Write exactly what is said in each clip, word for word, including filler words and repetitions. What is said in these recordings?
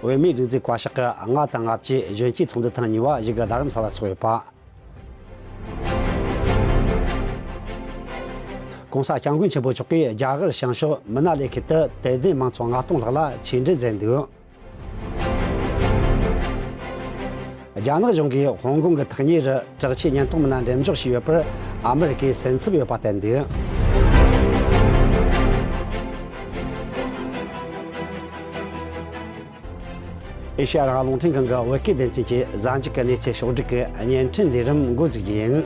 བོད་མིའི་སྒྲིག་འཛུགས་བཀའ་ཤག་གི་ལྔ་དང་ལྔ་བཅུའི་གཞོན་སྐྱེས་ཚོགས་འདུ་ཐེངས་གཉིས་པ་ཡུ་གུར་རྡ་རམ་ས་ལ་འཚོགས་ཡོད་པ། ྋགོང་ས་ྋསྐྱབས་མགོན་ཆེན་པོ་མཆོག་གིས་རྒྱ་གར་བྱང་ཕྱོགས་མི་ན་ལི་ཁུལ་དུ་དད་ལྡན་མང་ཚོགས་ལྔ་སྟོང་ལྷག་ལ་ཆོས་འབྲེལ་མཛད་འདུག། རྒྱ་ནག་གཞུང་གིས་ཧོང་ཀོང་གི་ཐག་ཉེ་རུ་དྲག་ཆས་ཉེན་རྟོག་མི་སྣ་འགྲེམས་འཇོག་བྱས་ཡོད་པར་ཨ་མི་རི་ཀས་སེམས་འཚབ་ཡོད་པ་བསྟན་འདུག། ཨེ་ཤེ་ཡ་རང་དབང་རླུང་འཕྲིན་ཁང་གི་བོད་སྐད་སྡེ་ཚན་གྱི་གཟའ་མཇུག་གི་གནས་ཚུལ་ཕྱོགས་བསྒྲིགས་ཀྱི་བརྙན་འཕྲིན་ལས་རིམ་འགོ་འཛུགས་རྒྱུ་ཡིན།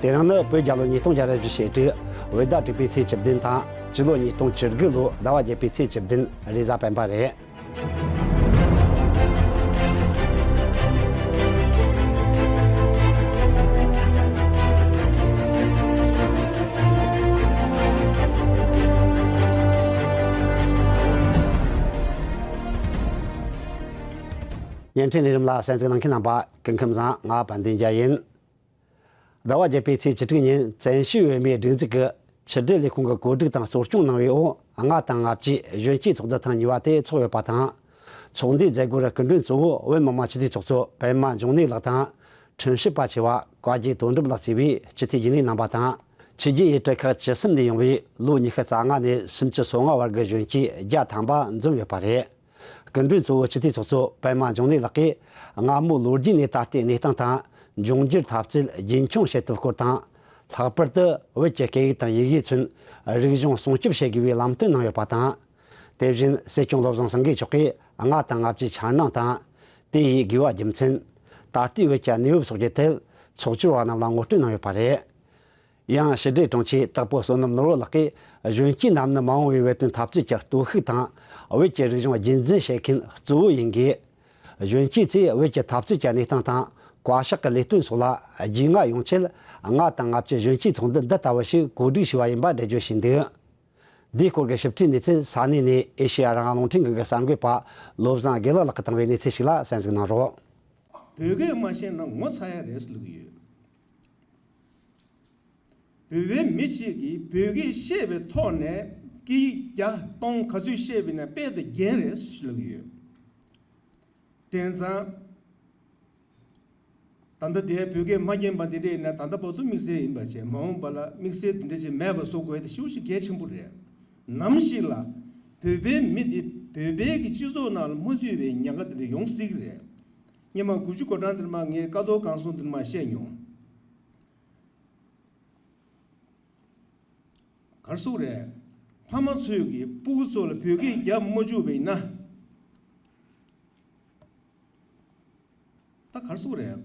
དེ་རིང་ནི་བོད་རྒྱལ་ལོ་ཉིས་སྟོང་བརྒྱ་ར་བཞི་ཞེ་དྲུག་བོད་ཟླ་དྲུག་པའི་ཚེས་བཅུ་བདུན་དང་སྤྱི་ལོ་ཉིས་སྟོང་བཅུ་དགུ་ལོའི་ཟླ་བ་བརྒྱད་པའི་ཚེས་བཅུ་བདུན་རེས་གཟའ་སྤེན་པ་རེད། བརྙན་འཕྲིན་ལས་རིམ་ལ་གསན་གཟིགས་གནང་མཁན་རྣམ་པ་སྐུ་ཁམས་བཟང་། ང་དཔལ་ལྡན་རྒྱལ་ཡིན། ཟླ་བ་བརྒྱད་པའི་ཚེས་བཅུ་དྲུག་ཉིན་བཙན་བྱོལ་བོད་མིའི་སྒྲིག་འཛུགས་ཀྱི་ཕྱི་དྲིལ་ལས་ཁུངས་ཀྱིས་གོ་སྒྲིག་དང་གཙོ་སྐྱོང་གནང་བའི་འོག་ལྔ་དང་ལྔ་བཅུའི་གཞོན་སྐྱེས་ཚོགས་འདུ་ཐེངས་གཉིས་པ་དེ་འཚོགས་ཡོད་པ་དང་། ཚོགས་འདུའི་མཛད་སྒོར་སྐུ་མགྲོན་གཙོ་བོ་བོད་མི་མང་སྤྱི་འཐུས་ཚོགས་གཙོ་པད་མ་འབྱུང་གནས་ལགས་དང་། ཁྲིམས་ཞིབ་པ་ཆེ་བ་བཀའ་བརྒྱུད་དོན་གྲུབ་ལགས་བཅས་པའི་སྤྱི་འཐུས་རྒྱུན་ལས་གནང་པ་དང་། ཆོས་བརྒྱུད་ཡུལ་གྲུ་ཁག་བཅུ་གསུམ་ནས་ཡོང་བའི་ལོ་ཉི་ཤུ་རྩ་ལྔ་ནས་སུམ་ཅུ་སོ་ལྔ་བར་གྱི་གཞོན་སྐྱེས་བརྒྱ་ཐམ་པ་འཛོམས་ཡོད་པ་རེད། སྐུ་མགྲོན་གཙོ་བོ་སྤྱི་འཐུས་ཚོགས་གཙོ་པད་མ་འབྱུང་གནས་ལགས་ཀྱིས་སྔ་མོའི་ལོ་རྒྱུས་ནས་ད་ལྟའི་གནས་སྟངས་དང་། འབྱུང་འགྱུར་འཐབ་རྩོད་རྒྱུན་འཁྱོངས་བྱེད་ཐབས་སྐོར་དང་། ལྷག་པར་དུ་བོད་ཀྱི་སྐད་ཡིག་དང་ཡི་གེས་མཚོན་རིག་གཞུང་སྲུང་སྐྱོབ་བྱེད་དགོས་པའི་ལམ་སྟོན་གནང་ཡོད་པ་དང་། དེ་བཞིན་སྲིད་སྐྱོང་བློ་བཟང་སེང་གེ་མཆོག་གིས་ལྔ་དང་ལྔ་བཅུའི་འཆར་སྣང་དང་། དེ་ཡི་དགོས་པ་རྒྱུ་མཚན། ད་ལྟའི་བོད་ཀྱི་གནས་བབ་སོགས་ཀྱི་ཐད་ཚོགས་བཅར་བ་རྣམས་ལ་ངོ་སྤྲོད་གནང་ཡོད་པ་རེད། ཡང་ཕྱི་དྲིལ་དྲུང་ཆེ་དྭགས་པོ་བསོད་ནམས་ནོར་བུ་ལགས་ཀྱིས་གཞོན་སྐྱེས་རྣམས་ནི་མ་འོངས་པའི་བོད་དོན་འཐབ་རྩོད་ཀྱི་སྟོབས་ཤུགས་དང་། བོད་ཀྱི་རིག་གཞུང་རྒྱུན་འཛིན་བྱེད་མཁན་གཙོ་བོ་ཡིན་དགོས། གཞོན་སྐྱེས་ཚོས་བོད་ཀྱི་འཐབ་རྩོད་ཀྱི་གནས་སྟངས་དང་བཀའ་ཤག་གི་ལས་དོན་སོགས་ལ་རྒྱུས་མངའ་ཡོང་ཆེད་ལྔ་དང་ལྔ་བཅུ་གཞོན་སྐྱེས་ཚོགས་འདུ་འདི་ལྟ་བུ་ཞིག་གོ་སྒྲིག་བྱས་པ་ཡིན་པ་འགྲེལ་བརྗོད་བྱས་འདུག། འདིའི་སྐོར་གྱི་ཞིབ་ཕྲའི་གནས་ཚུལ་ས་གནས་ནས་ཨེ་ཤེ་ཡ་རང་དབང་རླུང་འཕྲིན་ཁང་གི་གསར་འགོད་པ་བློ་བཟང་དགེ་ལེགས་ལགས་ཀྱིས་བཏང་བའི་གནས་ཚུལ་ཞིག་ལ་གསན་གཟིགས་གནང་རོགས། བོད་སྐད་མ་ཤེས་ན་ངོ་ཚ་ཡ་རེད་ཟེར་ལབ་ཀྱི་ཡོད། བོད་པའི་མི་ཞིག་གིས་བོད་སྐད་ཤེས་པའི་ཐོག་ནས་སྐད་ཡིག་བརྒྱ་སྟོང་ག་ཚོད་ཤེས་པ་ཡིན་ན་དཔེ་དང་རྒྱན་རེད་ཟེར་ལབ་ཀྱི་ཡོད། དེང་སང་། ད་ལྟ་དེ་བོད་སྐད་མ་མཁྱེན་པ་དེ་འདྲ་ཡིན་ན་ད་ལྟ་བར་དུ་དམིགས་བསལ་ཡིན་པ་བྱས། མ་འོངས་པ་ལ་དམིགས་བསལ་དེ་འདྲ་ཞིག་མེད་པ་བཟོ་དགོས་དེ་ཤུགས་ཤིག་གལ་ཆེན་པོ་རེད། ནམ་ཞིག་ལ་བོད་པའི་མི་དེ་བོད་པའི་གི་སྤྱི་ཚོགས་ནང་ལ་མ་ཚུད་པའི་ཉེན་ཁ་དེ་འདྲ་ཡོང་སྲིད་ཀྱི་རེད། སྔོན་མ་དགུ་བཅུ་གོ་གྲངས་དེར་མ་ངས་ཀ་རྡོར་སྒང་གསུམ་དེར་མ་བཤད་མྱོང་། ག་རེ་ཟེར་དགོས་རེད། ཕ་མ་ཚོས་ཀྱི་སྤུ་གུ་ཚོ་ལ་བོད་སྐད་རྒྱབ་མ་བཅུག་པ་ཡིན་ན། ད་ག་རེ་ཟེར་དགོས་རེད།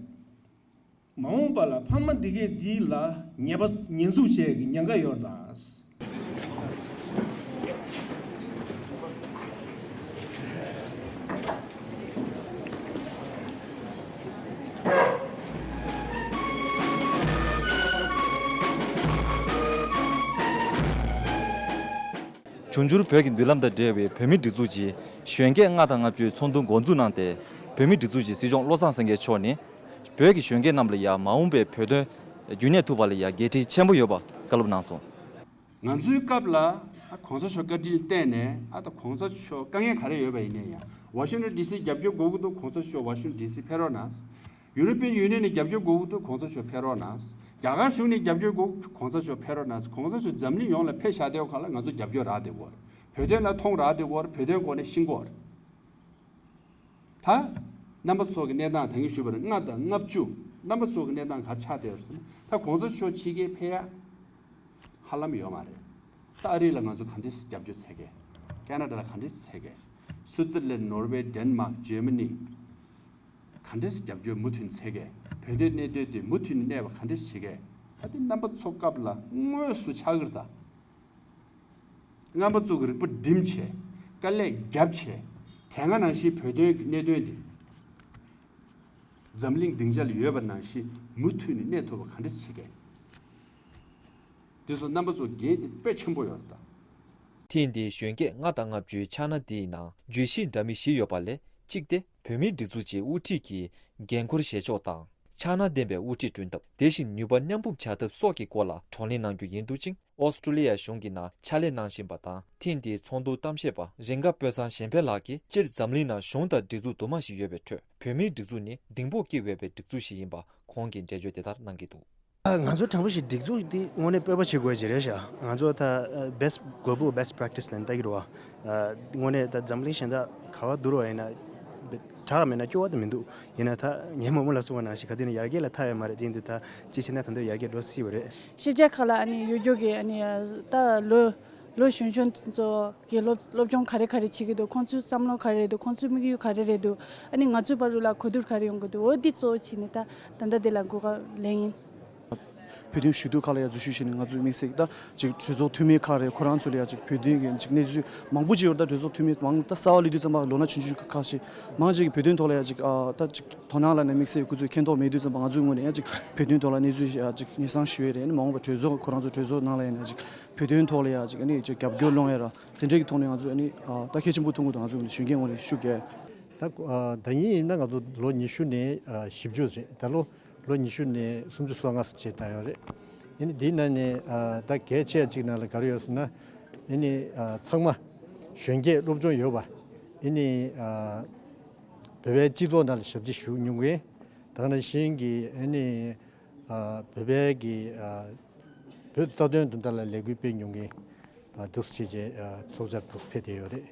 མ་འོངས་པ་ལ་ཕ་མ་འདི་གས་འདི་ལ་ཉེས་པ་ཉེས་འཛུགས་བྱས་ཀྱི་ཉེན་ཁ་ཡོད་རེད་ད། འབྱུང་འགྱུར་བོད་ཀྱི་མདུན་ལམ་དང་འབྲེལ་བའི་བོད་མིའི་སྒྲིག་འཛུགས་ཀྱི་གཞོན་སྐྱེས་ལྔ་དང་ལྔ་བཅུའི་ཚོགས་འདུ་འགོ་འཛུགས་གནང་སྟེ། བོད་མིའི་སྒྲིག་འཛུགས་ཀྱི་སྲིད་སྐྱོང་བློ་བཟང་སེང་གེ་མཆོག་ནས། བོད་ཀྱི་གཞོན་སྐྱེས་རྣམས་ལ་ཡང་མ་འོངས་པའི་བོད་དོན་རྒྱུན་གནས་ཐུབ་པ་ལ་ཡང་འགན་འཁྲི་ཆེན་པོ་ཡོད་པ་བཀའ་སློབ་གནང་སོང་། ང་ཚོའི་སྐབས་ལ་ཨ་གོང་ས་མཆོག་བཀའ་དྲིན་བརྟེན་ནས། ཨ་ད་གོང་ས་མཆོག་དཀའ་ངལ་ག་རེ་ཡོད་པ་ཡིན་ནའི་ཡང་ཝ་ཤིང་ཊོན་ཌི་སི་རྒྱབ་སྐྱོར་དགོས་ཀྱི་འདུག། གོང་ས་མཆོག་ཝ་ཤིང་ཊོན་ཌི་སི་ཕེབས་རོགས་གནང་། ཡུ་རོ་པི་ཡན་ཡུ་ནི་ཡན་ནས་རྒྱབ་སྐྱོར་དགོས་ཀྱི་འདུག། གོང་ས་མཆོག་ཕེབས་རོགས་གནང་། རྒྱ་གར་གཞུང་ནས་རྒྱབ་སྐྱོར་དགོས། གོང་ས་མཆོག་ཕེབས་རོགས་གནང་། གོང་ས་མཆོག་འཛམ་གླིང་ཡོངས་ལ་ཕེབས་བཞག་དེའི་སྒང་ལ་ང་ཚོ་རྒྱབ་སྐྱོར་རག་བསྡད་ཀྱི་ཡོད་རེད། བོད་དོན་ལ་མཐོང་རག་བསྡད་ཀྱི་ཡོད་རེད། བོད་དོན་སྐོར་ནས་ཤེས་ཀྱི་ཡོད་རེད། ད་རྣམ་པ་ཚོ་གི་གནས་སྟངས་ད་གིན་ཞུས་པ་རེད། ལྔ་དང་ལྔ་བཅུ་རྣམ་པ་ཚོ་གི་གནས་སྟངས་ག་རེ་ཆགས་བསྡད་ཡོད་རེད་ཟེར་ན། ད་གོང་ས་མཆོག་ཕྱི་རྒྱལ་ཕེབས་ཡ་ཧ་ལམ་ཡོད་མ་རེད། ད་ཨ་རི་ལ་ང་ཚོ་ག་འདྲས་རྒྱབ་སྐྱོར་བྱེད་ཀྱི། ཁེ་ན་ཌ་ལ་ག་འདྲས་བྱེད་ཀྱི། སུའི་ཙི་ལན། ནོར་ཝེ། ཌེན་མཱག། འཇར་མ་ནི། ག་འདྲས་རྒྱབ་སྐྱོར་མུ་མཐུད་བྱེད་ཀྱི། བོད་དོན་གནད་དོན་དེ་མུ་མཐུད་ནས་གནས་པ་ག་འདྲས་བྱེད་ཀྱི། ད་དེ་རྣམ་པ་ཚོ་སྐབས་ལ་དངོས་སུ་ཆགས་ཀྱི་རེད་ད། རྣམ་པ་ཚོ་གི་རིག་པ་སྒྲིམ་བྱས། དཀའ་ལས་རྒྱབ་བྱས། དེ་སྔ་ནང་བཞིན་བོད་དོན་གྱི་གནད་དོན་དེ་འཛམ་གླིང་སྡིངས་ཆ་ལ་ཡོད་པ་ནང་བཞིན་མུ་མཐུད་ནས་གནས་ཐུབ་པ་ག་འདྲས་བྱེད་ཀྱི། དེ་ཚོ་རྣམ་པ་ཚོ་འགན་དེ་དཔེ་ཆེན་པོ་ཡོད་རེད་ད། ཐེངས་འདིའི་གཞོན་སྐྱེས་ལྔ་དང་ལྔ་བཅུའི་འཆར་སྣང་འདིའི་ནང་བརྗོད་གཞི་འདྲ་མིན་བཞི་ཡོད་པ་ལས། གཅིག་སྟེ། བོད་མིའི་སྒྲིག་འཛུགས་ཀྱི་དབུ་ཁྲིད་ཀྱི་འགན་འཁུར་བཞེས་ཕྱོགས་དང་། ཕྱག་ན་བདེན་པའི་དབུ་ཁྲིད་བསྐྲུན་ཐབས། དེ་བཞིན་ནུས་པ་མཉམ་སྤུངས་བྱ་ཐབས་སོགས་ཀྱི་སྐོར་ལ་བགྲོ་གླེང་གནང་རྒྱུ་ཡིན་འདུག་ཅིང་། ཨོ་སི་ཀྲུ་ལི་ཡ་གཞུང་གི་ནང་ཕྱག་ལས་གནང་བཞིན་པ་དང་། ཐེངས་འདིའི་ཚོགས་འདུ་གཏམ་བཤད་པ་རེ་འགའ་དཔོན་བཟང་གཞན་ཕན་ལགས་ཀྱིས། སྤྱིར་འཛམ་གླིང་ནང་གཞུང་དང་སྒྲིག་འཛུགས་དུ་མ་ཞིག་ཡོད་པའི་ཁྲོད། བོད་མིའི་སྒྲིག་འཛུགས་ནི་ལྡིང་དཔོག་སྐྱེ་འོས་པའི་སྒྲིག་འཛུགས་ཤིག་ཡིན་པ་ཁོང་གིས་འགྲེལ་བརྗོད་དེ་ལྟར་གནང་གི་འདུག། ང་ཚོ་དྲང་པོ་ཞིག་སྒྲིག་འཛུགས་འདི་དངོས་གནས་སྤོབས་པ་བྱེད་དགོས་ཀྱི་རེད་ཤག། ང་ཚོ་ད་best global best practice ལ་ལྟ་གི་རེད་བ། དངོས་གནས་ད་འཛམ་གླིང་གཞན་དག་ག་བ་བསྡུར་བ་ཡིན་ན་དྲག་མེད་ན་སྐྱོ་བ་དེ་མི་འདུག། ཡིན་ན་ད་ངས་མ་མོ་ལ་གསུངས་པ་ནང་བཞིན་ག་དུས་ནས་ཡར་རྒྱས་ལ་ཐར་ཡོད་མ་རེད། དེ་ཡིན་དུས་ད་ཅི་བྱས་ན་ད་དུང་ཡར་རྒྱས་འགྲོ་སྲིད་པ་རེད། ཤེས་བྱ་ཁག་ལ་ཨ་ནི་ཡུལ་སྐྱོར་གྱི་ཨ་ནི་ད་ལོ་ལོ་གཞོན་གཞོན་ཚོ་གི་སློབ་སློབ་སྦྱོང་ག་རེ་ག་རེ་བྱེད་ཀྱི་འདུག། ཁོང་ཚོའི་བསམ་བློ་ག་རེ་རེད་འདུག། ཁོང་ཚོའི་དམིགས་ཡུལ་ག་རེ་རེད་འདུག། ཨ་ནི་ང་ཚོའི་བར་དུ་ལ་གོ་བསྡུར་ག་རེ་ཡོང་གི་འདུག། འོ་འདི་གཙོ་བོ་བྱས་ནས་ད་ད་ལྟ་འདི་ལ་གོ་སྐབས་ལེན་ཡིན། བོད་དོན་ཞུ་གཏུག་ཁག་ལ་ཡང་འཛུལ་ཞུགས་བྱས་ནས་ང་ཚོའི་དམིགས་བསལ་གྱི་ད་ཅིག་གྲོས་ཚོགས་འཐུས་མི་ཁག་རེད། ཁོ་རང་ཚོ་ལ་ཡང་ཅིག་བོད་དོན་གྱི་ཅིག་གནས་ཚུལ་མང་པོ་ཅིག་ཡོད་རེད། ད་གྲོས་ཚོགས་འཐུས་མི་མང་ད་གསར་པ་སླེབས་དུས་ཙམ་པ་ལོ་ན་ཆུང་ཆུང་ཁག་ཅིག་མང་ཅིག་གིས་བོད་དོན་ཐོག་ལ་ཡང་ཅིག་ཨ་ད་ཅིག་དོ་སྣང་ལ་ནས་དམིགས་བསལ་ཁོ་ཚོས་མཁྱེན་རྟོགས་མེད་དུས་ཙམ་པ་ང་ཚོའི་ངོས་ནས་ཡང་ཅིག་བོད་དོན་ཐོག་ལ་གནས་ཚུལ་ཡང་ཅིག་སྙན་སེང་ཞུ་ཡས་རེད། ཨ་ནི་མ་འོངས་པ་གྲོས་ཚོགས་ཁོ་རང་ཚོ་གྲོས་ཚོགས་ནང་ལ་ཡང་ཅིག་བོད་དོན་ཐོག་ལ་ཡང་ཅིག་ཨ་ནི་ཅིག་རྒྱབ་སྐྱོར་སློང་ཡས་ར་དེ་འདྲའི་གི་ཐོག་ནས་ང་ཚོས་ཨ་ནི་ཨ་ད་གལ་ཆེན་པོ་མཐོང་གི་འདུག། ང་ཚོའི་ངོས་ནས་གཞོན་སྐྱེས་ངོས་ནས་ཞུ་གལ། ད་ཨ་ད་ཡིན་ཡིན་ན་ང་ཚོ་ལོ་ཉི་ཤུ་ནས་ཨ་བཞི་བཅུ་རེད། ད་ལོ་ལོ་ཉི་ཤུ་ནས་སུམ་ཅུ་སོ་ལྔ་བྱས་བསྡད་ཡོད་རེད། ཡིན་ནའི་འདིའི་ནང་ནས་ཨ་ད་གལ་ཆེ་ཅིག་ནང་ལ་ག་རེ་ཡོད་ཟེར་ན། ཡིན་ནའི་ཨ་ཚང་མ་གཞོན་སྐྱེས་སློབ་སྦྱོང་ཡོད་པ། ཡིན་ནའི་ཨ་བོད་པའི་སྤྱི་ཚོགས་ནང་ལ་ཞབས་ཕྱི་ཞུ་མྱོང་མཁན། ད་ག་ནང་བཞིན་གྱི་ཡིན་ནའི་ཨ་བོད་པའི་གི་ཨ་བོད་རྩ་དོན་དོན་དག་ལ་ལས་འགུལ་སྤེལ་མྱོང་མཁན་ཨ་འདུག་སེ་བྱས་བྱས་ཨ་ཚོགས་བཅར་འདུག་སེ་ཕེབས་བསྡད་ཡོད་རེད།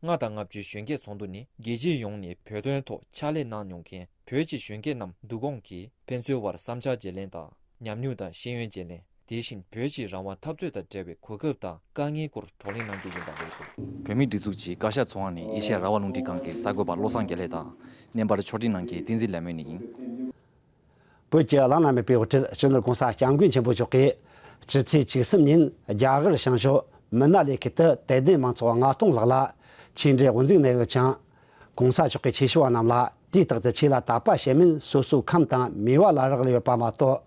ལྔ་དང་ལྔ་བཅུའི་གཞོན་སྐྱེས་ཚོགས་འདུ་ནི་རྒྱལ་སྤྱི་ཡོངས་ནས་བོད་དོན་ཐོག་ཕྱག་ལས་གནང་མྱོང་མཁན་བོད་ཀྱི་གཞོན་སྐྱེས་རྣམས་འདུ་སྐོང་གིས་ཕན་ཚུན་བར་བསམ་འཆར་བརྗེ་ལེན་དང་ཉམས་མྱོང་དང་ཤེས་ཡོན་བརྗེ་ལེན། དེ་བཞིན་བོད་ཀྱི་རང་དབང་འཐབ་རྩོད་དང་འབྲེལ་བའི་གོ་སྐབས་དང་དཀའ་ངལ་སྐོར་བགྲོ་གླེང་གནང་རྒྱུ་ཡིན་པ་རེད་འདུག། བོད་མིའི་སྒྲིག་འཛུགས་ཀྱི་བཀའ་ཤག་ཚོགས་ཁང་ནས་ཨེ་ཤེ་ཡ་རང་དབང་རླུང་འཕྲིན་ཁང་གི་གསར་འགོད་པ་བློ་བཟང་དགེ་ལེགས་དང་། བརྙན་པར་ཕྱོགས་སྒྲིག་གནང་མཁན་བསྟན་འཛིན་ལས་སྨོན་ནི་ཡིན། བོད་ཀྱི་བླ་ན་མེད་པའི་དབུ་ཁྲིད་སྤྱི་ནོར་༸གོང་ས་༸སྐྱབས་མགོན་ཆེན་པོ་མཆོག་གིས་ཕྱི་ཚེས་བཅུ་གསུམ་ཉིན་རྒྱ་གར་བྱང་ཕྱོགས་མི་ན་ལི་ཁུལ་དུ་དད་ལྡན་མང་ཚོགས་ལྔ་སྟོང་ལྷག་ལ་ཆོས་འབྲེལ་དབུ་འཛུགས་གནང་ཡོད་ཅིང་། ༸གོང་ས་མཆོག་གིས་ཆོས་ཞུ་བ་རྣམས་ལ་དུས་རྟག་ཏུ་ཆོས་ལ་དད་པ་བྱེད་མིན་སོ་སོའི་ཁམས་དང་མོས་པ་ལ་རག་ལས་ཡོད་པ་མ་གཏོགས།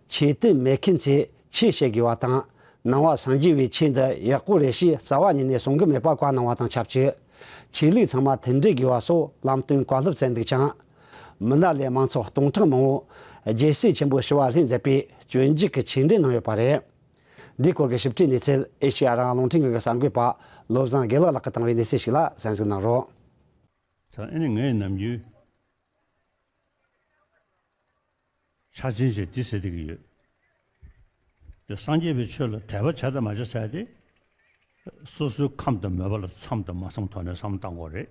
ཆོས་དད་མེད་མཁན་ཚོས་ཆོས་བྱེད་དགོས་པ་དང་། ནང་པ་སངས་རྒྱས་པའི་ཆོས་འདི་ཡག་པོ་རེད་ཅེས་རྩ་བ་ཉིད་ནས་གསུང་གི་མེད་པ་བཀའ་གནང་བ་དང་ཆབས་ཅིག་ཆོས་ལུགས་ཚང་མ་མཐུན་སྒྲིལ་དགོས་པ་སོགས་ལམ་སྟོན་བཀའ་སློབ་སྩལ་འདུག་ཅིང་། མི་ན་ལིའི་མང་ཚོགས་སྟོང་ཕྲག་མང་པོས་རྒྱལ་སྲས་ཆེན་པོ་ཞི་བ་ལྷས་མཛད་པའི་སྤྱོད་འཇུག་གི་ཆོས་འབྲེལ་གནང་ཡོད་པ་རེད། འདིའི་སྐོར་གྱི་ཞིབ་ཕྲའི་གནས་ཚུལ་ཨེ་ཤེ་ཡ་རང་དབང་རླུང་འཕྲིན་ཁང་གི་གསར་འགོད་པ་བློ་བཟང་དགེ་ལེགས་ལགས་ཀྱིས་བཏང་བའི་གནས་ཚུལ་ཞིག་ལ་གསན་གཟིགས་གནང་རོགས། ད་ཨ་ནི་ངས་ནམ་རྒྱུན་ཆ་ཆེན་ཞིག་འདི་ཟེར་བསྡད་ཀྱི་ཡོད། དེ་སངས་རྒྱས་པའི་ཆོས་ལ་དད་པ་བྱ་དང་མ་བྱ་ཟེར་ཏེ། སོ་སོའི་ཁམས་དང་མོས་པ་ལ་འཚམ་དང་མ་འཚམ་ཐོག་ནས་བསམ་བློ་བཏང་དགོས་རེད།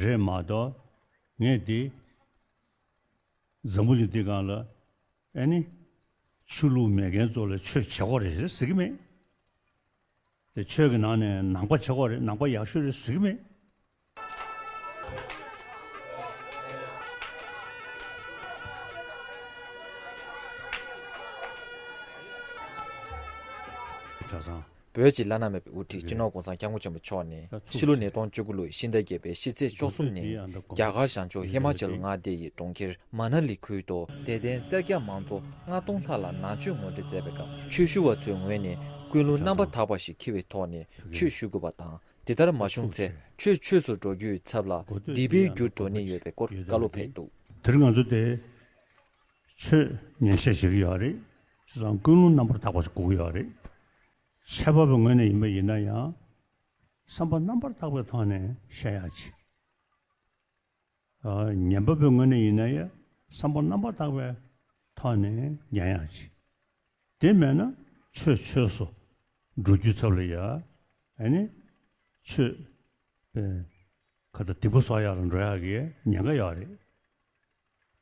རེད་མ་གཏོགས་ངས་འདི་འཛམ་བུ་གླིང་འདི་སྒང་ལ་ཨ་ནི་ཆོས་ལུགས་མེད་མཁན་ཚོ་ལ་ཆོས་བྱེད་དགོས་རེད་ཟེར་ཟེར་གྱི་མེད། དེ་ཆོས་ཀྱི་ནང་ནས་ནང་པ་བྱེད་དགོས་རེད། ནང་པ་ཡག་ཤོས་རེད་ཟེར་གྱི་མེད། གྲྭ་ཚང་། བོད་ཀྱི་བླ་ན་མེད་པའི་དབུ་ཁྲིད་སྤྱི་ནོར་༸གོང་ས་༸སྐྱབས་མགོན་ཆེན་པོ་མཆོག་ནས་ཕྱི་ལོ་ཉིས་སྟོང་བཅུ་དགུ་ལོའི་ཕྱི་ཟླ་བརྒྱད་པའི་ཕྱི་ཚེས་བཅུ་གསུམ་ཉིན་རྒྱ་གར་བྱང་ཕྱོགས་ཧི་མ་ཅལ་མངའ་སྡེ་ཡི་གྲོང་ཁྱེར་མ་ན་ལི་ཁུལ་དུ་དད་ལྡན་སེར་སྐྱ་མང་ཚོགས་ལྔ་སྟོང་ལྷག་ལ་ནང་ཆོས་ངོ་སྤྲོད་མཛད་པའི་སྐབས། ཆོས་ཞུ་བ་ཚོའི་ངོས་ནས་ཀུན་སློང་རྣམ་པར་དག་པ་ཞིག་འཁྱེར་བའི་ཐོག་ནས་ཆོས་ཞུ་དགོས་པ་དང་། དེ་ལྟར་མ་བྱུང་ཚེ་ཆོས་ཆོས་སུ་འགྲོ་རྒྱུའི་ཚབ་ལ་སྡིག་པའི་རྒྱུར་འགྲོ་ནི་ཡོད་པའི་སྐོར་བཀའ་སློབ་ཕེབས་འདུག། དེར་ང་ཚོ་དེ་ཆོས་ཉན་བཤད་བྱེད་ཀྱི་ཡོད་རེད། བྱས་ཙང་ཀུན་སློང་རྣམ་པར་དག་པ་ཞིག་དགོས་ཀྱི་ཡོད་རེད། འཆད་པ་པོའི་ངོས་ནས་ཡིན་པ་ཡིན་ན་ཡང་། བསམ་པ་རྣམ་པར་དག་པའི་ཐོག་ནས་བཤད་ཡག་ཅིག། ཨ། ཉན་པ་པོའི་ངོས་ནས་ཡིན་ན་ཡང་བསམ་པ་རྣམ་པར་དག་པའི་ཐོག་ནས་ཉན་ཡག་ཅིག། དེ་མེད་ན་ཆོས་ཆོས་སུ་འགྲོ་རྒྱུའི་ཚབ་ལ་ཡ། ཨ་ནི་ཆོས་པའི་ཁ་ད་སྡིག་པ་གསོག་ཡག་ལ་འགྲོ་ཡག་གི་ཉེན་ཁ་ཡོད་རེད།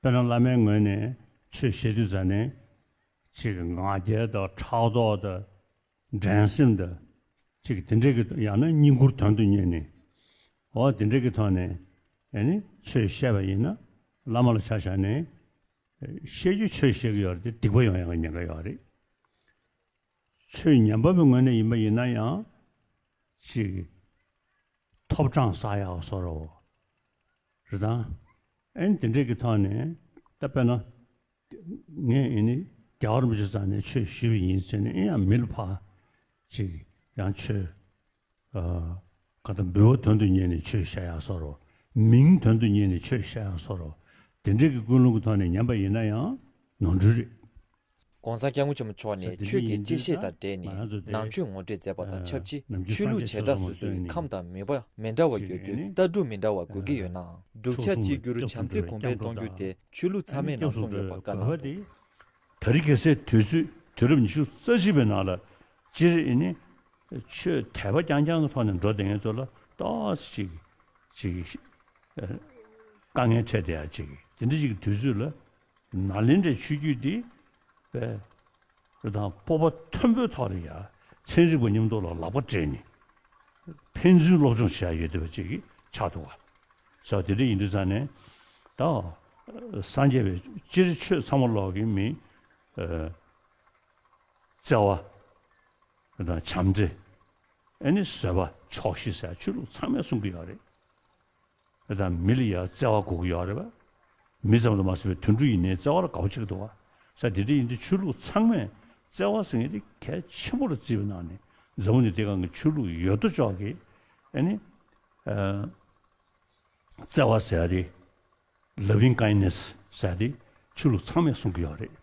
དཔེར་ན་བླ་མའི་ངོས་ནས་ཆོས་བཤད་དུས་ཙ་ནས་ཅིག་ང་རྒྱལ་དང་ཕྲག་དོག་དང་། འགྲན་སེམས་དང་། ཅིག་དེ་འདྲས་ཀྱི་ཡང་ན་བསྙེན་བཀུར་དོན་དུ་གཉེར་ནས། འོ་དེ་འདྲས་ཀྱི་ཐོག་ནས་ཨ་ནི་ཆོས་བཤད་པ་ཡིན་ན་བླ་མ་ལ་ཆ་བཞག་ནས་བཤད་རྒྱུ་ཆོས་བཤད་ཀྱི་ཡོད་རེད་དེ་སྡིག་པ་ཡོང་ཡག་གི་ཉེན་ཁ་ཡོད་རེད། ཆོས་ཉན་པ་པོའི་ངོས་ནས་ཡིན་པ་ཡིན་ན་ཡང་ཅིག་ཐོབ་གྲངས་བསགས་ཡག་བཟོ་འདྲ་བོ་རེད་དང་། ཨ་ནི་དེ་འདྲས་ཀྱི་ཐོག་ནས་ད་དཔེར་ན། ངས་ཨེ་ནི་རྒྱལ་བ་རིན་པོ་ཆེ་རྩ་ནས་ཆོས་ཞུས་པ་ཡིན་ཟེར་ནས་ཨེ་ཡང་མི་ལ་ཕར་ཅིག་ཡང་ཆོས་ཨ་ག་ད་འབུལ་བ་དོན་དུ་གཉེར་ནས་ཆོས་བཤད་ཡག་བཟོ་འདྲ་བོ། མིང་དོན་དུ་གཉེར་ནས་ཆོས་བཤད་ཡག་བཟོ་འདྲ་བོ། དེ་འདྲའི་གི་ཀུན་སློང་གི་ཐོག་ནས་ཉམས་པ་ཡིན་ན་ཡང་ནོར་འཁྲུལ་རེད། ༸གོང་ས་༸སྐྱབས་མགོན་ཆེན་པོ་མཆོག་ནས་ཆོས་ཀྱི་སྤྱི་བཤད་དང་འབྲེལ་ནས་ནང་ཆོས་ངོ་སྤྲོད་མཛད་པ་དང་ཆབས་ཅིག་ཆོས་ལུགས་བྱེ་བྲག་སོ་སོའི་ཁམས་དང་མོས་པ་མི་འདྲ་བ་ཡོད་དུས་ལྟ་གྲུབ་མི་འདྲ་བ་དགོས་ཀྱི་ཡོད་ནའང་བསྒྲུབ་བྱ་གཅིག་གྱུར་བྱམས་བརྩེ་གོང་འཕེལ་གཏོང་རྒྱུ་དེ་ཆོས་ལུགས་ཚང་མས་ནང་གསུངས་ཡོད་པ་བཀའ་གནང་འདུག་ད་རེས་གལ་སྲིད་དུས་ཚོད་དུས་རབས་ཉི་ཤུ་རྩ་གཅིག་པའི་ནང་ལ་སྤྱིར་ཨེ་ནི་ཆོས་དད་པ་རྐྱང་རྐྱང་གི་ཐོག་ནས་འགྲོ་བསྡད་མཁན་ཚོ་ལ་ཏོག་ཙམ་ཅིག་ཅིག་ཨ་དཀའ་ངལ་འཕྲད་བསྡད་ཡ་ཅིག་དེ་འདྲ་ཅིག་གི་དུས་ཚོད་ལ་ནཱ་ལེནྡྲའི་ཆོས་བརྒྱུད་འདི་དཔེ་དང་སྤོབས་པ་མཐོན་པོའི་ཐོག་ལ་ཡ་ཚན་རིག་པ་མཉམ་དུ་ལ་ལག་པ་སྦྲེལ་ནས་ཕན་ཚུན་སློབ་སྦྱོང་བྱེད་ཡ་ཡོད་བསྡད་པ་ཅིག་ཆགས་འདུག་བ། ས་དེ་འདྲ་ཡིན་དུས་ཙང་ནས་ད་སངས་རྒྱས་པའི་སྤྱིར་ཆོས་ཚང་མ་ལོག་གི་མི་ཨ་བརྩེ་བ་དང་བྱམས་བརྩེ། ཨེ་ནི་བཟོད་པ་ཆོག་ཤེས་ཟེར་ཆོས་ལུགས་ཚང་མས་གསུང་གི་ཡོད་རེད། ཨེ་ད་མི་ལ་ཡང་བརྩེ་བ་དགོས་ཀྱི་ཡོད་རེད་པ། མི་ཙམ་དུ་མ་ཟད་པའི་དུད་འགྲོ་ཡིན་ནའི་བརྩེ་བ་ལ་དགའ་པོ་ཆགས་ཀྱི་འདུག་བ། ས་དེ་འདྲ་ཡིན་དུས་ཆོས་ལུགས་ཚང་མས་བརྩེ་བ་ཟེར་མཁན་དེ་གལ་ཆེན་པོ་ལ་བརྩིས་པའི་ནང་ནས་འཛམ་བུ་གླིང་འདིའི་སྒང་གི་ཆོས་ལུགས་ཡོད་དོ་ཅོག་གིས་ཨེ་ནི་ཨ་བརྩེ་བ་ཟེར་ཡ་དེ། Loving kindness ཟེར་ཏེ་ཆོས་ལུགས་ཚང་མས་གསུང་གི་ཡོད་རེད།